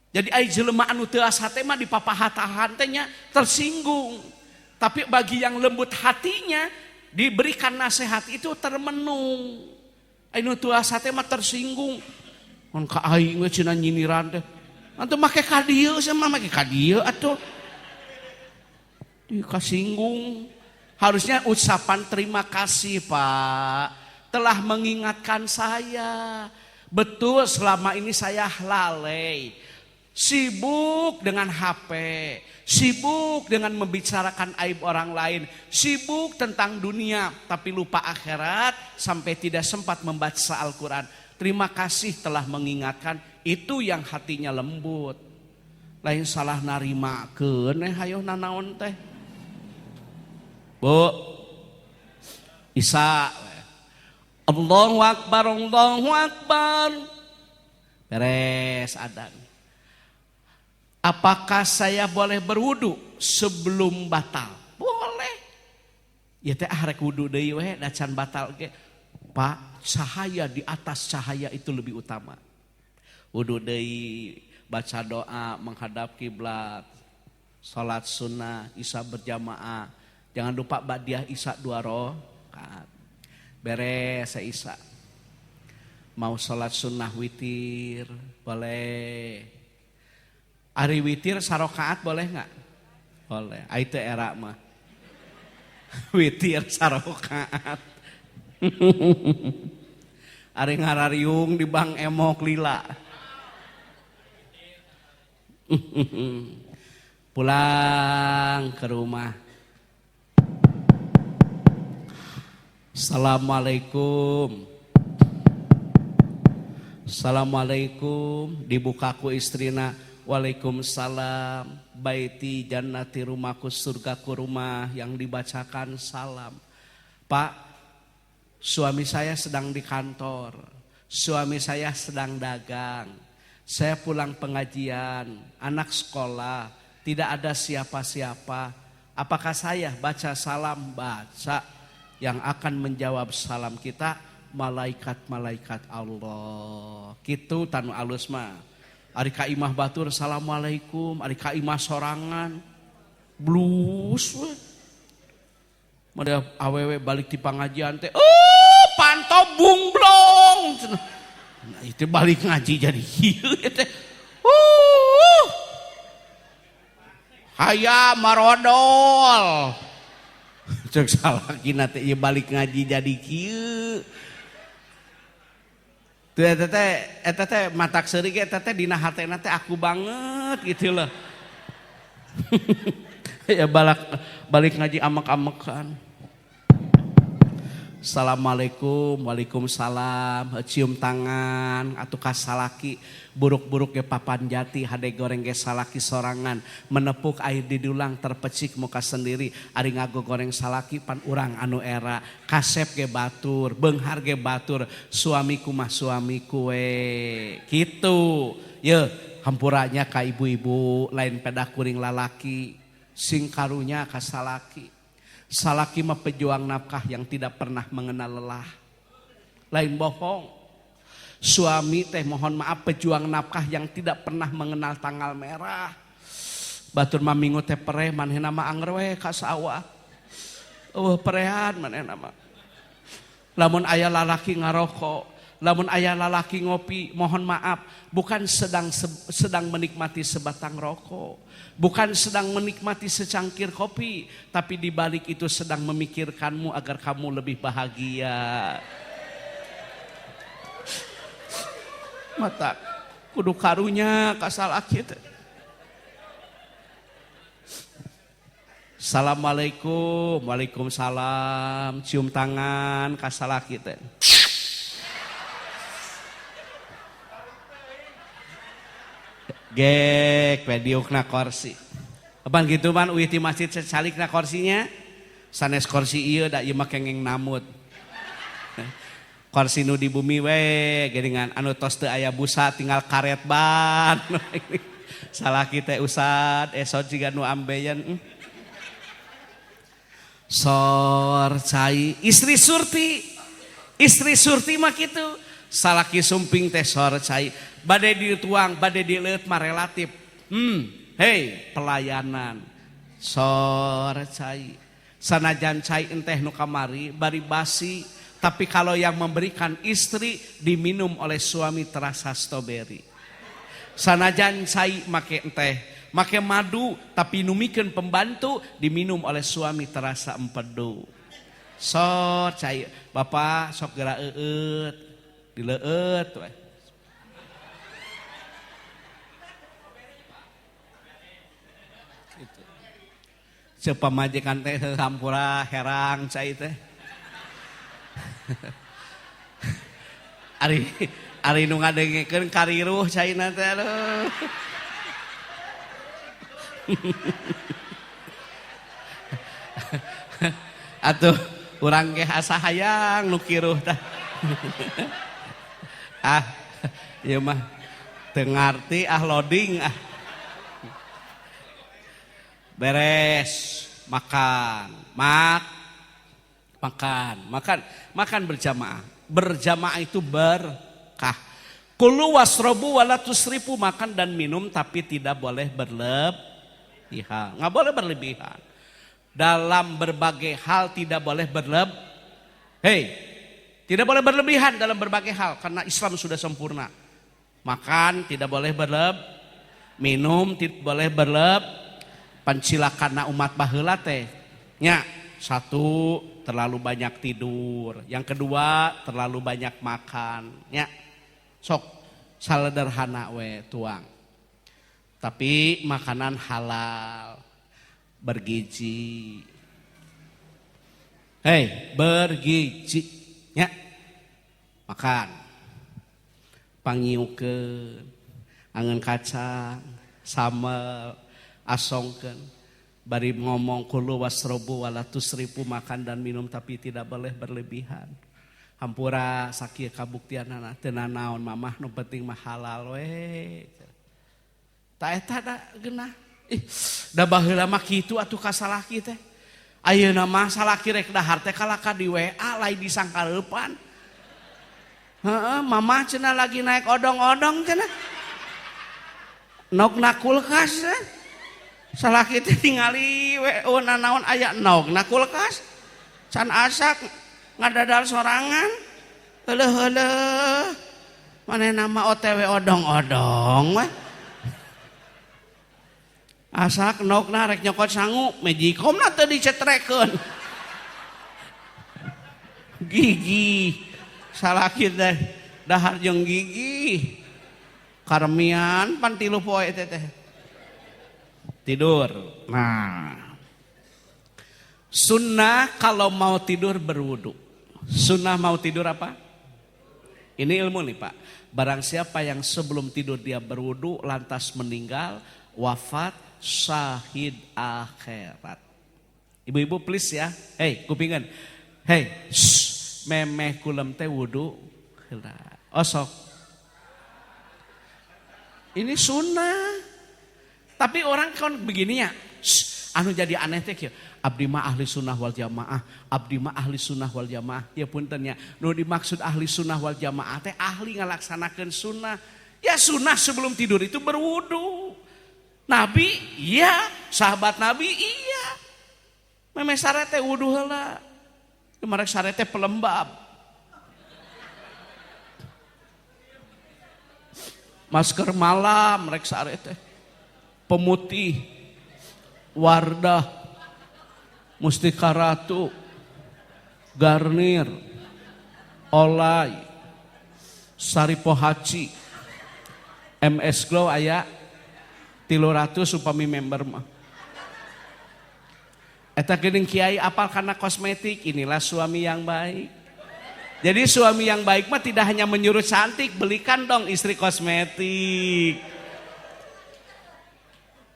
Jadi ai jelema anu teuas hate mah dipapahatahan teh nya tersinggung. Tapi bagi yang lembut hatinya diberikan nasihat itu termenung. Ai nu teuas hate mah tersinggung. Mun ka aing we cenah nyindiran teh. Antum make ka dieu, sia mah make ka dieu atuh. Dikasinggung. Harusnya ucapan terima kasih, Pak, telah mengingatkan saya. Betul, selama ini saya lalai. Sibuk dengan HP, sibuk dengan membicarakan aib orang lain, sibuk tentang dunia, tapi lupa akhirat sampai tidak sempat membaca Al-Quran. Terima kasih telah mengingatkan, itu yang hatinya lembut. Lain salah narimakeun hayo nanaon teh. Bu, Isa, Allahu Akbar, Allahu Akbar. Beres adan. Apakah saya boleh berwudu sebelum batal? Boleh. Ya teh ah rek wudu deui we da can batal ge. Pak, cahaya di atas cahaya itu lebih utama. Wudu deui, baca doa menghadap kiblat, salat sunnah, isya berjamaah. Jangan lupa ba'diyah isya 2 rakaat. Beres isya. Mau salat sunnah witir, boleh. Ari witir sarokaat boleh nggak? Boleh. Itu era mah. Witir sarokaat. Ari ngarariung di bang emok lila. Pulang ke rumah. Assalamualaikum. Assalamualaikum. Dibuka ku istrina. Waalaikumsalam. Baiti jannati, rumahku surgaku, rumah yang dibacakan salam. Pak, suami saya sedang di kantor. Suami saya sedang dagang. Saya pulang pengajian, anak sekolah, tidak ada siapa-siapa. Apakah saya baca salam? Baca. Yang akan menjawab salam kita malaikat-malaikat Allah. Kitu tanu alus mah. Ari ka imah batur assalamualaikum, ari ka imah sorangan blus we. Mada awewe balik di pengajian teh, oh panto bungblong. Nah, itu balik ngaji jadi kieu teh. Haya marodol. Cek salakina teh ieu balik ngaji jadi kieu. Tuh eta teh matak seuri ge eta teh dina hatena teh aku banget gitu loh. Ya balik ngaji amek-amekan. Assalamualaikum, waalaikumsalam, cium tangan atuh ka salaki, buruk-buruk ge papan jati, hade goreng ge salaki sorangan, menepuk air di dulang terpecik muka sendiri, ari ngagogoreng salaki pan urang anu era, kasep ge batur, beunghar ge batur, suamiku mah suamiku we, kitu. Ye, hampuranya ka ibu-ibu, lain pedah kuring lalaki, sing karunya ka salaki. Salaki mah pejuang nafkah yang tidak pernah mengenal lelah. Lain bohong. Suami teh mohon maaf pejuang nafkah yang tidak pernah mengenal tanggal merah. Batur mah minggu teh pereh manehna mah anger we ka sawah. Eueuh perehan manehna mah. Lamun aya lalaki ngarokok, lamun aya lalaki ngopi, mohon maaf, bukan sedang menikmati sebatang rokok, bukan sedang menikmati secangkir kopi, tapi di balik itu sedang memikirkanmu agar kamu lebih bahagia. Mata kudu karunya ka salaki teh. Assalamualaikum, waalaikumsalam, cium tangan ka salaki teh. Gek, pediukna korsi. Apaan gitu man, uih di masjid secalikna korsinya. Sanes korsi ieu da ieu mah kengeng namut. Korsi nu di bumi we geuningan anu tos teu aya busa tinggal karet ban. Salaki teh usad esot jiga nu ambeien. Sor cai istri Surti. Istri Surti mah kitu. Salaki sumping teh sor cai. Bade dituang, bade dileut mah relatif. Hei, pelayanan. Sor cai. Sanajan cai enteh nu kamari bari basi, tapi kalau yang memberikan istri diminum oleh suami terasa stroberi. Sanajan cai make enteh, Make madu tapi numikeun pembantu diminum oleh suami terasa empedu. So cai bapak sok geura eueut dileueut we. Gitu. Ceuk pamajikan teh hampura herang cai teh. Ari ari nu ngadengekeun kariruh caina teh aduh. Atuh urang ge asa hayang nu kiruh tah. Ah, ieu mah teu ngarti ah loading ah. Beres makan, makan, makan, makan berjamaah. Berjamaah itu berkah. Kulu wasrobu wala tusrifu, makan dan minum tapi tidak boleh berlebihan. Nggak boleh berlebihan. Dalam berbagai hal tidak boleh berleb. Hei, tidak boleh berlebihan dalam berbagai hal karena Islam sudah sempurna. Makan tidak boleh berleb, minum tidak boleh berleb. Pancilakana umat baheula teh nya, satu terlalu banyak tidur, yang kedua terlalu banyak makan nya. Sok sederhana we tuang. Tapi makanan halal, bergizi. Hei, bergizi nya. Makan. Pangiukeun, angeun kacang, sambel, asongkeun. Bari ngomong kulu wasrobu wala tusrifu, makan dan minum tapi tidak boleh berlebihan. Hampura sakieu kabuktianana teu nanaon mamah nu penting mah halal we. Ta eta da geunah. Ih, da baheula mah kitu atuh ka salaki teh. Ayeuna mah salaki rek dahar teh kalaka di WA lain disangkareupan. Heeh, mamah cenah lagi naik odong-odong cenah. Nogna kulkas teh. Salaki teh tingali we oh nanaon aya nogna kulkas. Can asak ngadadal sorangan. Euleuh-euleuh. Manehna mah OTW odong-odong we. Asak nogna rek nyokot sangu, magicomna teu dicetrekeun. Gigi. Salaki teh dahar jeung gigi. Karemian pan 3 poe teh. Tidur. Nah. Sunnah kalau mau tidur berwudu. Sunnah mau tidur apa? Ini ilmu nih Pak. Barang siapa yang sebelum tidur dia berwudu lantas meninggal, wafat, syahid akhirat. Ibu-ibu please ya. Hei, kupingan. Hei, shh, memeh kulem teh wudu heula. Osok. Ini sunnah. Tapi orang kan begini ya. Shh, anu jadi aneh teh kieu. Abdi mah ahli sunnah wal jamaah, abdi mah ahli sunnah wal jamaah. Ya punten nya, nu dimaksud ahli sunnah wal jamaah teh ahli ngalaksanakeun sunnah. Ya sunnah sebelum tidur itu berwudu. Nabi iya, sahabat Nabi iya. Memeh sare teh wudu heula. Kemarin sare teh pelembab. Masker malam rek sare teh. Pemutih, Wardah, Mustika Ratu, Garnier, Olay, Saripohaci, MS Glow aya 300 upami member mah. Eta geuning kiai apal karena kosmetik, inilah suami yang baik. Jadi suami yang baik mah tidak hanya menyuruh cantik, belikan dong istri kosmetik.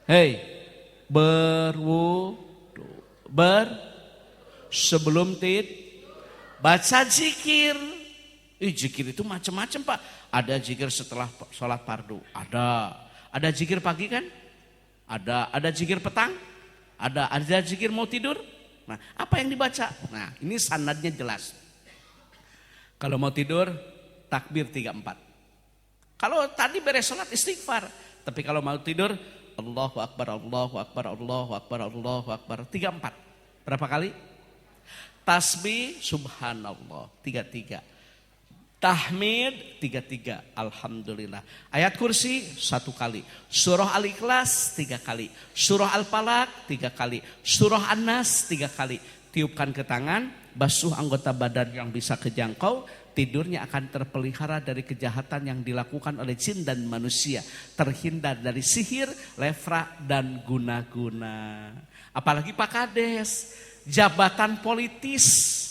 Hei, berwudu, sebelum baca zikir. Zikir itu macam-macam Pak. Ada zikir setelah sholat fardu, ada. Ada zikir pagi kan? Ada. Ada zikir petang? Ada. Ada zikir mau tidur? Nah, apa yang dibaca? Nah, ini sanadnya jelas. Kalau mau tidur, takbir 34. Kalau tadi beres sholat istighfar. Tapi kalau mau tidur, Allahu Akbar, Allahu Akbar, Allahu Akbar, Allahu Akbar. 34. Berapa kali? Tasbih subhanallah 33. Tahmid 33, alhamdulillah. Ayat kursi 1 kali. Surah Al-Ikhlas 3 kali. Surah Al-Falaq 3 kali. Surah An-Nas 3 kali. Tiupkan ke tangan, basuh anggota badan yang bisa kejangkau, tidurnya akan terpelihara dari kejahatan yang dilakukan oleh jin dan manusia. Terhindar dari sihir, lefra, dan guna-guna. Apalagi Pak Kades, jabatan politis.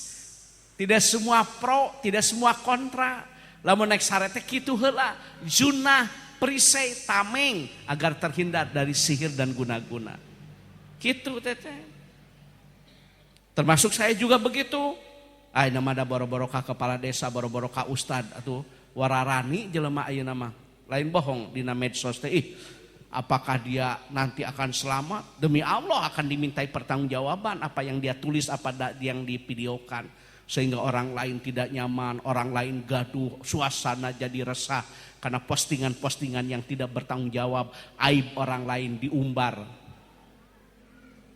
Tidak semua pro, tidak semua kontra. Lamun naik sare teh kitu heula, junah, perisai, tameng agar terhindar dari sihir dan guna-guna. Kitu teteh. Termasuk saya juga begitu. Ayeuna mah da boro-boro ka kepala desa, boro-boro ka ustad atuh wararani jelema ayeuna mah. Lain bohong dina medsos teh ih. Apakah dia nanti akan selamat? Demi Allah akan dimintai pertanggungjawaban apa yang dia tulis, apa yang divideokan. Sehingga orang lain tidak nyaman, orang lain gaduh, suasana jadi resah. Karena postingan-postingan yang tidak bertanggung jawab, aib orang lain diumbar.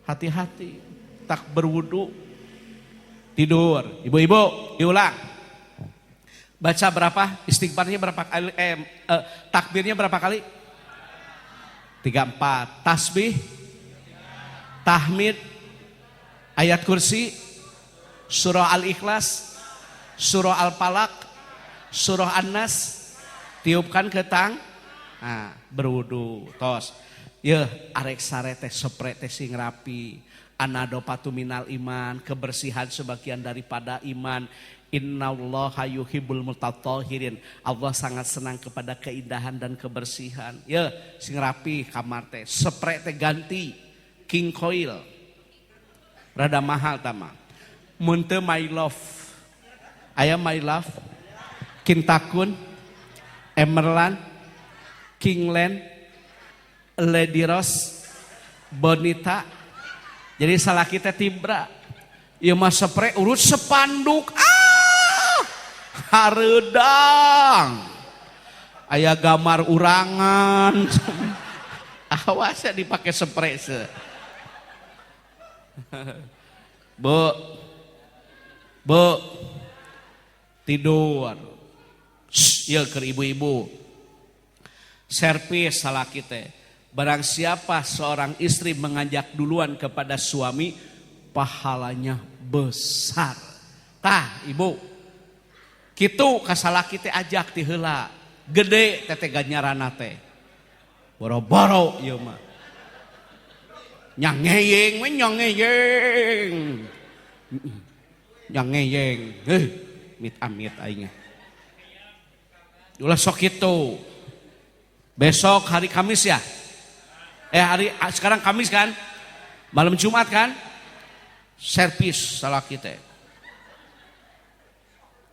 Hati-hati, tak berwudu, tidur. Ibu-ibu, diulang. Baca berapa? Istighfarnya berapa kali? Takbirnya berapa kali? 3, 4. Tasbih, tahmid, ayat kursi, surah Al-Ikhlas, surah Al-Falaq, surah An-Nas, tiupkan ke tang, nah, berwudu, tos. Yeuh, arek sare teh sepre teh sing rapi. An-nadhofatu minal iman, kebersihan sebagian daripada iman. Innallaha yuhibbul mutatahhirin. Allah sangat senang kepada keindahan dan kebersihan. Yeuh, sing rapi kamar teh, sepre teh ganti King Koil. Rada mahal tama. Mun teu My Love. Aya My Love, Kintakun, Emerlan, Kingland, Lady Rose, Bonita. Jadi salah kita tibra. Ieu mah sepre urut sepanduk. Ah! Hareudang. Aya gambar urangan. Awas ya dipakai sepre se. Bu. Bu. Tidur. Shh, ieu keur ibu-ibu. Servis salah kita. Barang siapa seorang istri mengajak duluan kepada suami, pahalanya besar. Tah, ibu. Kitu ka salaki teh ajak ti heula. Gede teteh ganjaranna teh. Boro-boro ieu mah. Nyangeyeng we nyangeyeng. Nyangeyeng. Heuh, mit-amit aing. Ulah sok kitu. Besok hari Kamis ya? Hari sekarang Kamis kan? Malam Jumat kan? Servis salah kita.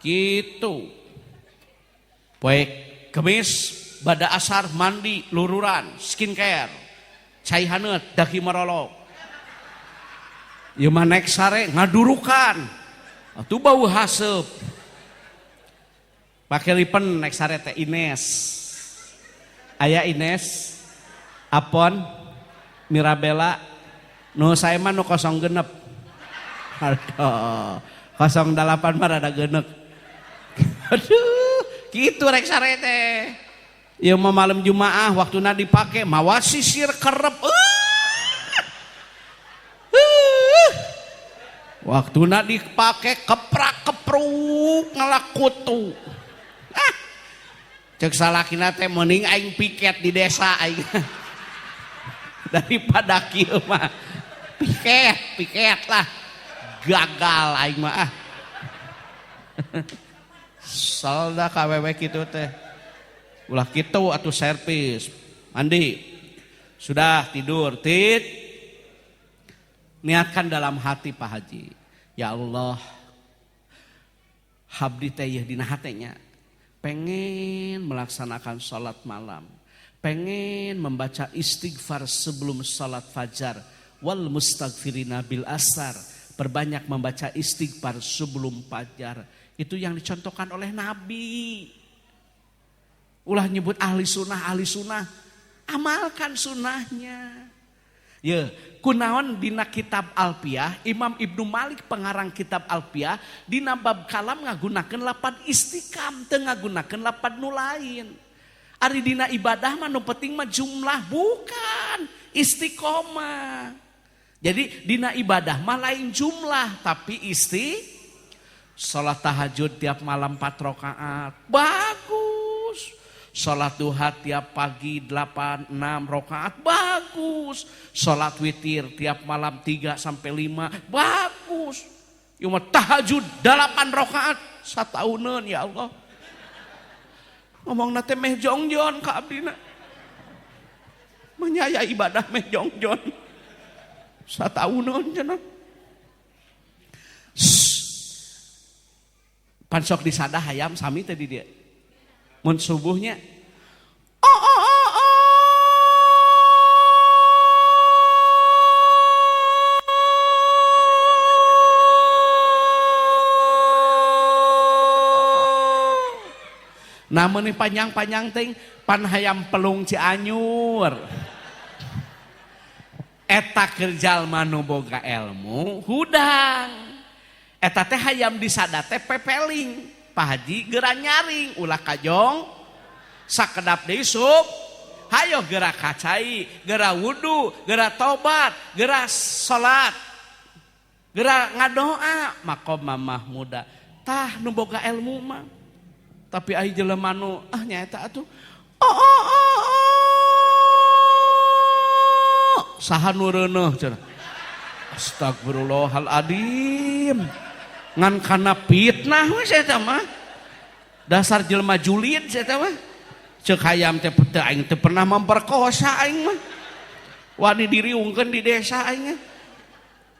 Gitu. Poe Kemis bada asar mandi lururan skincare. Cai haneut daki marolok. Ieu mah naik sare ngadurukan. Atuh bau haseup. Pake lipen naik sare teh Ines. Aya Ines, Apon, Mirabella, nu saya mah nu 06. Aduh, 08 mah rada genek. Aduh, kitu rek sare teh. Ieu mah malam Jumaah waktuna dipake mawa sisir kerep. Waktuna dipake keprak kepruk ngalakutu. Ah. Cek salakina teh mending aing piket di desa aing. Daripada kieu mah. Piket, piket lah. Gagal aing mah ah. Salda ka awewe kitu teh. Ulah kitu atuh servis. Mandi. Sudah tidur, tit. Niatkan dalam hati Pak Haji. Ya Allah, abdi teh yeuh dina hatenya pengen melaksanakan sholat malam, pengen membaca istighfar sebelum sholat fajar, wal mustaghfirina bil asar, perbanyak membaca istighfar sebelum fajar. Itu yang dicontohkan oleh Nabi. Ulah nyebut ahli sunnah, amalkan sunnahnya. Ye, kunaon dina kitab Alfiyah, Imam Ibnu Malik pengarang kitab Alfiyah dina bab kalam ngagunakeun lapad istiqam, teu ngagunakeun lapad nu lain. Ari dina ibadah mah nu penting mah jumlah, bukan istiqomah. Jadi dina ibadah mah lain jumlah tapi isti. Salat tahajud tiap malam 4 rakaat bagus. Salat duha tiap pagi 8 6 rakaat bagus. Salat witir tiap malam 3 sampai 5 bagus. Ieu mah tahajud 8 rakaat satauneun, ya Allah. Ngomongna teh meh jongjon ka abdina. Menyaya ibadah meh jongjon. Satauneun cenah. Pan sok disadah hayam sami teh di dieu. Mun subuhnya oh oh oh oh. Nah meuni panjang-panjang ting pan hayam pelung Cianjur. Eta keur jalma nu boga ilmu hudang. Eta teh hayam disada teh pepeling. Pak Haji geura nyaring ulah kajong sakedap deui sub. Hayo geura kacai, geura wudu, geura tobat, geura salat, geura ngadoa maqam mahmuda. Tah nu boga ilmu mah. Tapi ai jelema nu ah nyaeta atuh. Oh oh oh oh. Saha nu reuneuh cenah. Astagfirullahaladzim. Ngan kana fitnah we eta mah. Dasar jelema julid eta mah. Ceuk hayam teh teu aing teu pernah memperkosa aing mah. Wani diriungkeun di desa aing.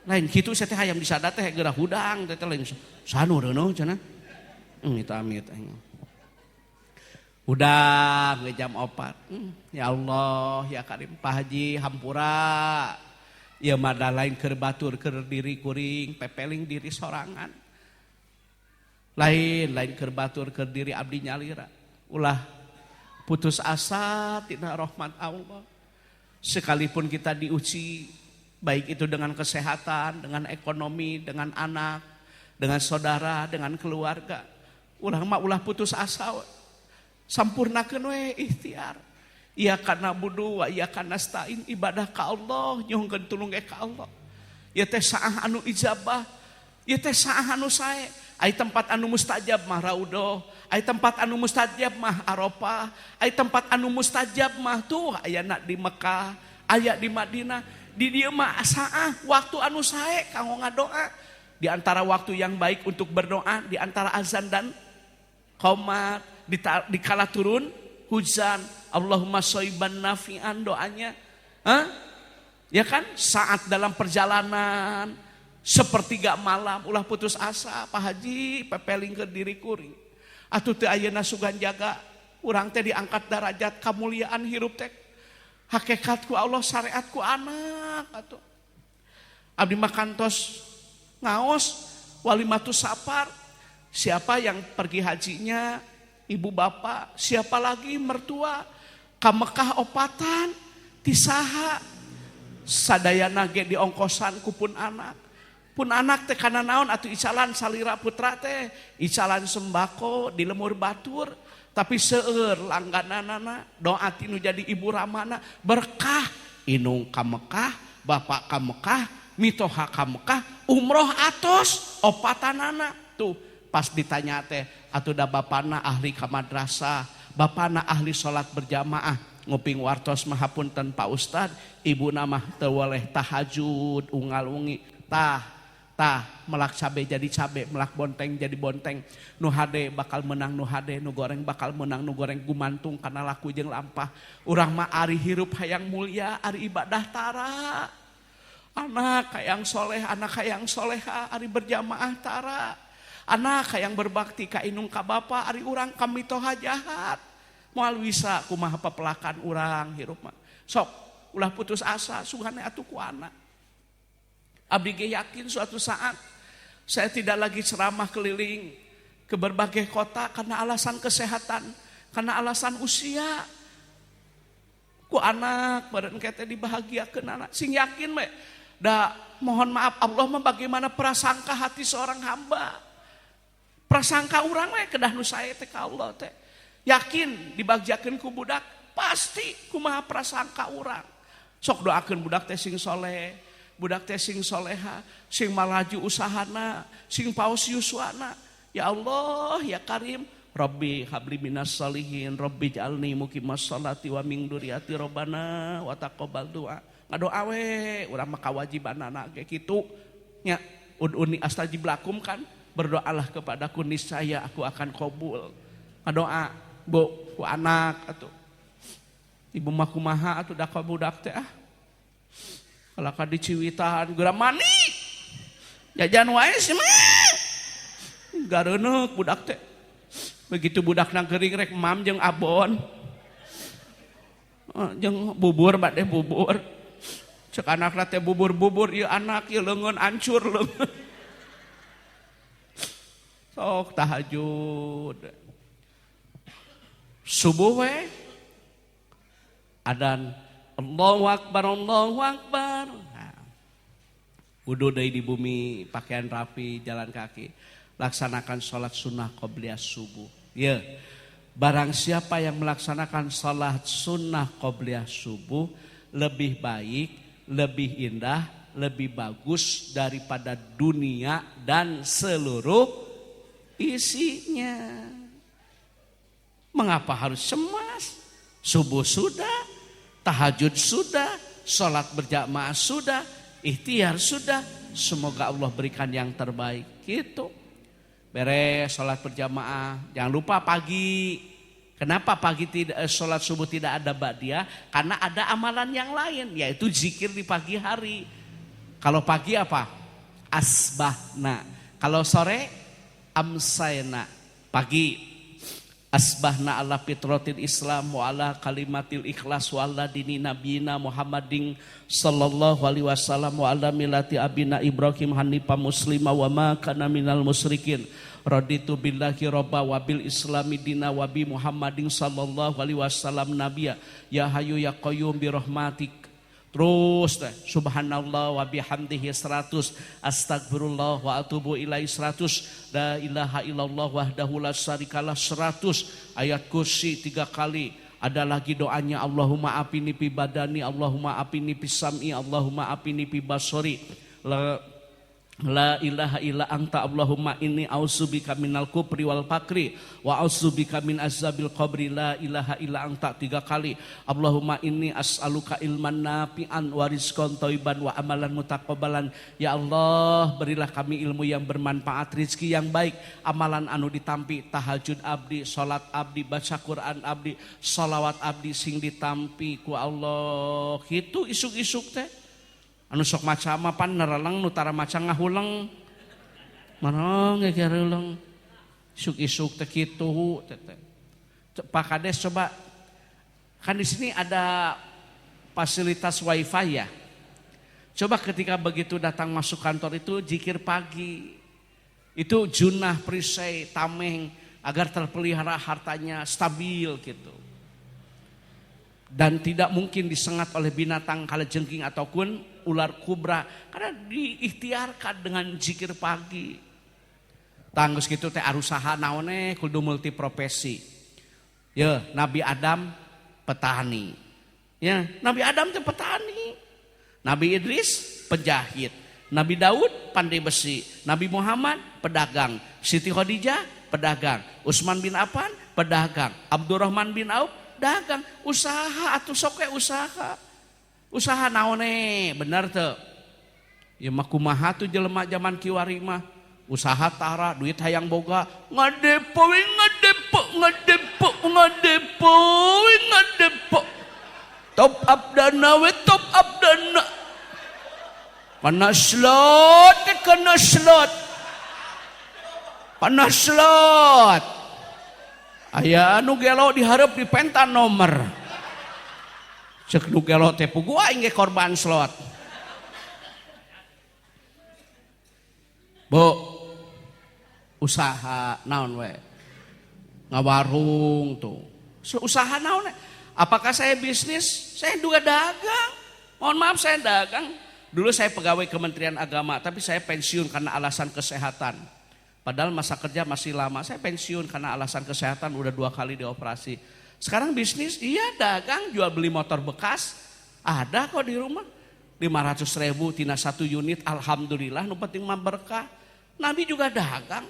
Lain kitu saya teh hayam disada teh geura hudang teh lain saha nu reuneuh cenah. Itu amit aing. Udah ge jam 4. Ya Allah ya Karim Pak Haji hampura. Ieu mah da lain keur batur keur diri kuring pepeling diri sorangan. Lain lain keur batur keur diri abdi nyalira. Ulah putus asa tina rahmat Allah. Sekalipun kita diuji baik itu dengan kesehatan, dengan ekonomi, dengan anak, dengan saudara, dengan keluarga. Ulah mah ulah putus asa. Sampurnakeun we ikhtiar. Iyyaka na'budu wa iyyaka nasta'in, ibadah ka Allah, nyuhunkeun tulung ge ka Allah. Ieu teh saah anu ijabah, ieu teh saah anu sae. Ai tempat anu mustajab mah raudhah, ai tempat anu mustajab mah Arafah, ai tempat anu mustajab mah tuh ayana di Mekah, aya di Madinah. Di dieu mah saah waktu anu sae kanggo ngadoa. Di antara waktu yang baik untuk berdoa di antara azan dan qomat, di kala turun hujan, Allahumma shayyiban nafi'an doanya. Hah? Ya kan? Saat dalam perjalanan sepertiga malam ulah putus asa Pak Haji pepeling ke diri kuring. Atuh teu ayeuna sugan jaga urang teh diangkat darajat kamuliaan hirup teh. Hakikat ku Allah syariat ku anak atuh. Abdi mah kantos ngaos walimatus safar. Siapa yang pergi hajinya ibu bapak, siapa lagi mertua, ka Mekah opatan, tisaha, sadayana ge diongkosan ku pun anak. Pun anak teh kana naon atuh icalan salira putra teh, icalan sembako di lemur batur, tapi seueur langgananana, doa tinu jadi ibu ramana, berkah inung ka Mekah, bapak ka Mekah, mitoha ka Mekah, umroh atos opatanana tuh. Pas ditanya teh atuh da bapana ahli ka madrasah, bapana ahli salat berjamaah, nguping wartos mah hapunten Pak Ustad, ibuna mah teu weleh tahajud unggal wengi. Tah, tah melak cabe jadi cabe, melak bonteng jadi bonteng. Nu hade bakal menang nu hade, nu goreng bakal menang nu goreng, gumantung kana laku jeung lampah. Urang mah ari hirup hayang mulia, ari ibadah tara. Anak hayang soleh, anak hayang soleha, ari berjamaah tara. Anak hayang berbakti ka inung ka bapa, ari urang ka mitoha jahat. Moal bisa kumaha pepelakan urang hirup mah. Sok ulah putus asa, sugane atuh ku anak. Abdi ge yakin suatu saat saya tidak lagi ceramah keliling ke berbagai kota karena alasan kesehatan, karena alasan usia. Ku anak badan kita dibahagiakeun anak. Sing yakin we. Da mohon maaf Allah mah bagaimana prasangka hati seorang hamba. Prasangka urang we kedah nu sae teh ka Allah teh. Yakin dibagjakeun ku budak pasti kumaha prasangka urang. Sok doakeun budak teh sing soleh, budak teh sing soleha, sing malaju usahana, sing paos yuswana. Ya Allah, ya Karim, Rabbi habli minas salihin, Rabbi ij'alni muqimas sholati wa min dzurriyyati rabbana wa taqabbal du'a. Ngadoa we, urang mah kawajibanana ge kitu. Nya, ud'uni astajib lakum kan, berdoalah kepadaku niscaya aku akan kabul. Ngadoa, Bu, ku anak atuh. Ibu mah kumaha atuh da ka budak teh ah. Kalau ka diciwitan geura mani. Jajan wae sih mah. Gareuneuh budak teh. Begitu budakna gering rek mam jeung abon. Jeung bubur bade bubur. Cek anakna teh bubur-bubur ieu anak ieu leungeun ancur leungeun. Sok tahajud. Subuh we adan Allahu Akbar, Allahu Akbar. Nah, wudu deui di bumi, pakaian rapi, jalan kaki. Laksanakan sholat sunnah qobliyah subuh. Ya, barang siapa yang melaksanakan sholat sunnah qobliyah subuh lebih baik, lebih indah, lebih bagus daripada dunia dan seluruh isinya. Mengapa harus cemas? Subuh sudah, tahajud sudah, sholat berjamaah sudah, ikhtiar sudah. Semoga Allah berikan yang terbaik. Gitu. Beres sholat berjamaah. Jangan lupa pagi. Kenapa pagi tidak sholat subuh tidak ada ba'diyah? Karena ada amalan yang lain, yaitu zikir di pagi hari. Kalau pagi apa? Asbahna. Kalau sore amsayna. Pagi asbahna ala fitratil Islam wa ala kalimatil ikhlas wa ala dini nabiyina Muhammadin sallallahu alaihi wasallam wa ala millati abina Ibrahim hanifa muslima wa ma kana minal musyrikin. Raditu billahi robba wa bil islami dina wa bi Muhammadin sallallahu alaihi wasallam nabiyya ya hayyu ya qayyum bi rahmatik. Terus teh subhanallah wa bihamdihi 100, astagfirullah wa atubu ilaihi 100, la ilaha illallah wahdahu la syarikalah 100, ayat kursi 3 kali. Ada lagi doanya Allahumma afini fi badani, Allahumma afini fi sam'i, Allahumma afini fi basori. La ilaha illa anta Allahumma inni a'udzubika minal kufri wal fakri wa a'udzubika min azabil qabri la ilaha illa anta 3 kali. Allahumma inni as'aluka ilman nafi'an wa rizqan thayyiban wa amalan mutaqabbalan. Ya Allah, berilah kami ilmu yang bermanfaat, rezeki yang baik, amalan anu ditampi, tahajud abdi, salat abdi, baca Quran abdi, salawat abdi sing ditampi ku Allah. Kitu isuk-isuk teh. Anu sok maca mah pan nereleng nu tara maca ngahuleng. Marong ge reuleng. Isuk-isuk teh kitu teh. Pak Kades coba, kan di sini ada fasilitas wifi ya. Coba ketika begitu datang masuk kantor itu zikir pagi. Itu junah perisai tameng agar terpelihara hartanya stabil gitu. Dan tidak mungkin disengat oleh binatang kalajengking ataupun ular kubra karena diikhtiarkan dengan zikir pagi. Tanggus gitu teh arusaha naone kudu multi profesi. Ya, Nabi Adam petani. Ya, Nabi Adam teh petani. Nabi Idris penjahit. Nabi Daud pandai besi. Nabi Muhammad pedagang. Siti Khadijah pedagang. Utsman bin Affan pedagang. Abdurrahman bin Auf dagang. Usaha atuh sok we usaha. Usaha naone bener teu? Ya mah kumaha tuh jelema zaman kiwari mah. Usaha tara duit hayang boga, ngadepo we ngadepo ngadepo ngadepo we ngadepo. Top up dana we top up dana. Kana slot kana slot. Kana slot. Aya anu gelo dihareup di pentan nomor. Cek nu gelo teh puguh aing ge korban slot. Bu, usaha naon we? Ngawarung tuh. Usaha naon we? Apakah saya bisnis? Saya juga dagang. Mohon maaf, saya dagang. Dulu saya pegawai Kementerian Agama, tapi saya pensiun karena alasan kesehatan. Padahal masa kerja masih lama, saya pensiun karena alasan kesehatan, udah dua kali dioperasi. Sekarang bisnis, iya dagang, jual beli motor bekas, ada kok di rumah. 500 ribu tina satu unit, alhamdulillah, nu penting mah berkah. Nabi juga dagang.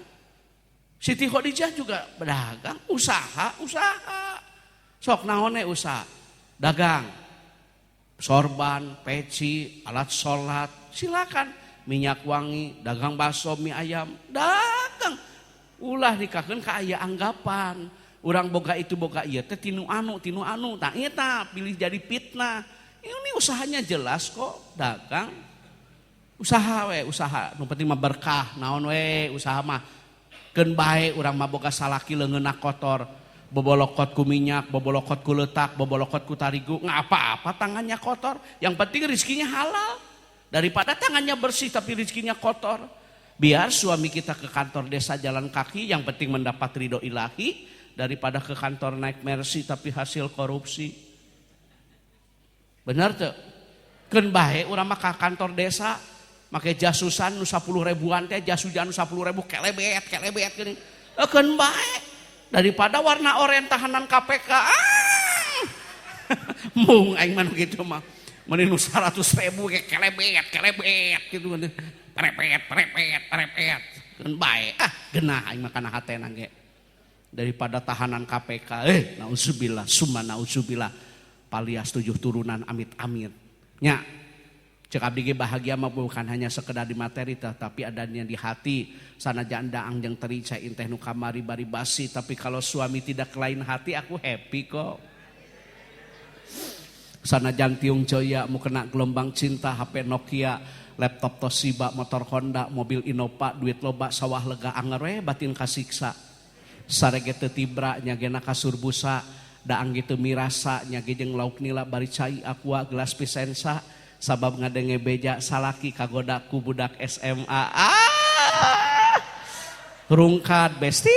Siti Khadijah juga berdagang, usaha, usaha. Sok naon nya usaha, dagang. Sorban, peci, alat sholat, silakan. Minyak wangi, dagang bakso, mie ayam, dagang. Ulah dikakeun ka aya anggapan. Urang boga itu, boga ieu teh tinu anu, tinu anu. Tah eta pilih jadi fitnah. Ini usahanya jelas kok, dagang. Usaha we, usaha. Nu penting mah berkah, naon we usaha mah. Keun bae urang mah boga salaki leungeunna kotor. Bobolokot ku minyak, bobolokot ku letak, bobolokot ku tarigu, nggak apa-apa tangannya kotor. Yang penting rizkinya halal. Daripada tangannya bersih tapi rizkinya kotor. Biar suami kita ke kantor desa jalan kaki, yang penting mendapat ridho ilahi. Daripada ke kantor naik Mercy tapi hasil korupsi. Benar tuh? Keun bae urang mah ka kantor desa make jasusan nu 10 ribuan teh, jas hujan nu 10 ribu, kelebet kelebet gini. Keun bae daripada warna oranye tahanan KPK. Ah! Mung aing mah gitu mah. Mending nu 100 ribu kayak kelebet kelebet gitu, perepet perepet perepet. Keun bae ah, genah aing mah kana hatena ge daripada tahanan KPK. Eh, nauzubillah summa nauzubillah, palias tujuh turunan, amit-amit nya. Cek abdi ge, bahagia mah bukan hanya sekedar di materi, tapi adanya di hati. Sanajan daang jeung teri, cai teh nu kamari bari basi, tapi kalau suami tidak lain hati, aku happy kok. Sanajan tiung joya mau kena gelombang cinta, HP Nokia, laptop Toshiba, motor Honda, mobil Innova, duit loba, sawah lega, anger we batin kasiksa. Sarege teu tibra nya gena kasur busa, daang gitu mirasa nya ge jeung lauk nila bari cai Aqua gelas Vicenza, sabab ngadenge beja salaki kagoda ku budak SMA. Ah, rungkad besti,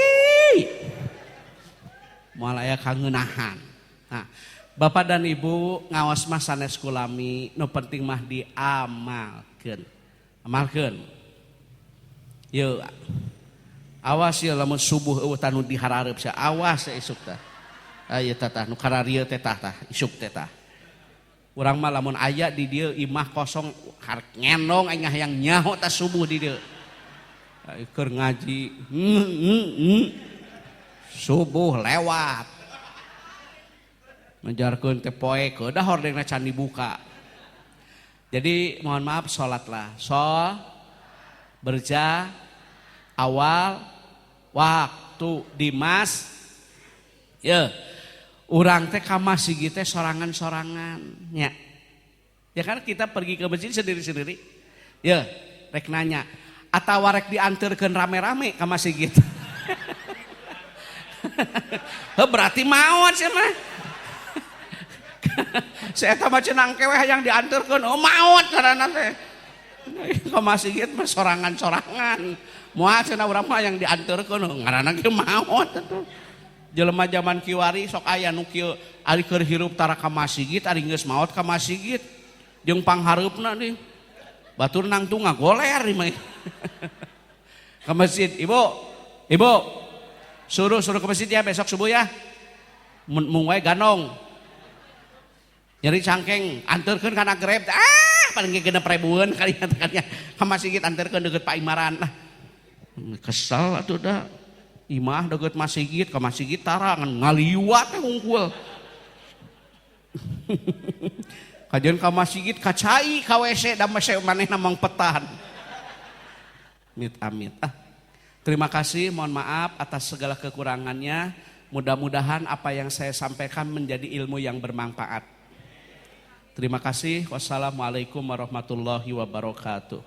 moal aya kangeunahan. Nah, Bapak dan Ibu, ngawas mah sanes kulami, nu penting mah diamalkeun, amalkeun. Yeuh, awas ya, lamun subuh euweuh tanu diharareup sia, awas ya isuk tah. Aya tah nu kararieu teh, tah tah isuk teh tah. Urang mah lamun aya di dieu imah kosong, harek ngendong aing, hayang nyaho tah subuh di dieu. Keur ngaji subuh lewat. Menjarkeun teh poe kedah hordengna can dibuka. Jadi mohon maaf, sholatlah. Sol berja awal waktu di mas ya. Urang teh ka masjid teh sorangan-sorangan nya. Ya kan kita pergi ke masjid sendiri-sendiri. Ya, rek nanya atau rek diantarkeun rame-rame ke masjid? Berarti maot sih mah. Saya mah cenang kewe hayang diantarkeun, oh maot karena teh. Ke masjid mah sorangan-sorangan. Moal cenah urang mah yang diantarkeun, ngaranna ge maot atuh. Jelema zaman kiwari sok aya nu kieu, ari keur hirup tara ka masjid, ari geus maot ka masjid. Jeung panghareupna nih. Batur nangtung ngagoler mah. Ke masjid, Ibu. Ibu. Suruh suruh ke masjid ya besok subuh ya. Mung wae ganong. Nyeri cangkeng, anterkeun kana Grab. Ah, paling ge 6 ribuan kali kali ka masjid, anterkeun deket Pak Imaran. Ah. Kesel atuh dah. Imah deket masjid, ke masjid tara, ngan ngaliwat teh hungkul. Kajian ka masjid, ka cai, ka WC, da WC manehna mangpetan. Amit amit. Ah. Terima kasih, mohon maaf atas segala kekurangannya. Mudah-mudahan apa yang saya sampaikan menjadi ilmu yang bermanfaat. Terima kasih. Wassalamualaikum warahmatullahi wabarakatuh.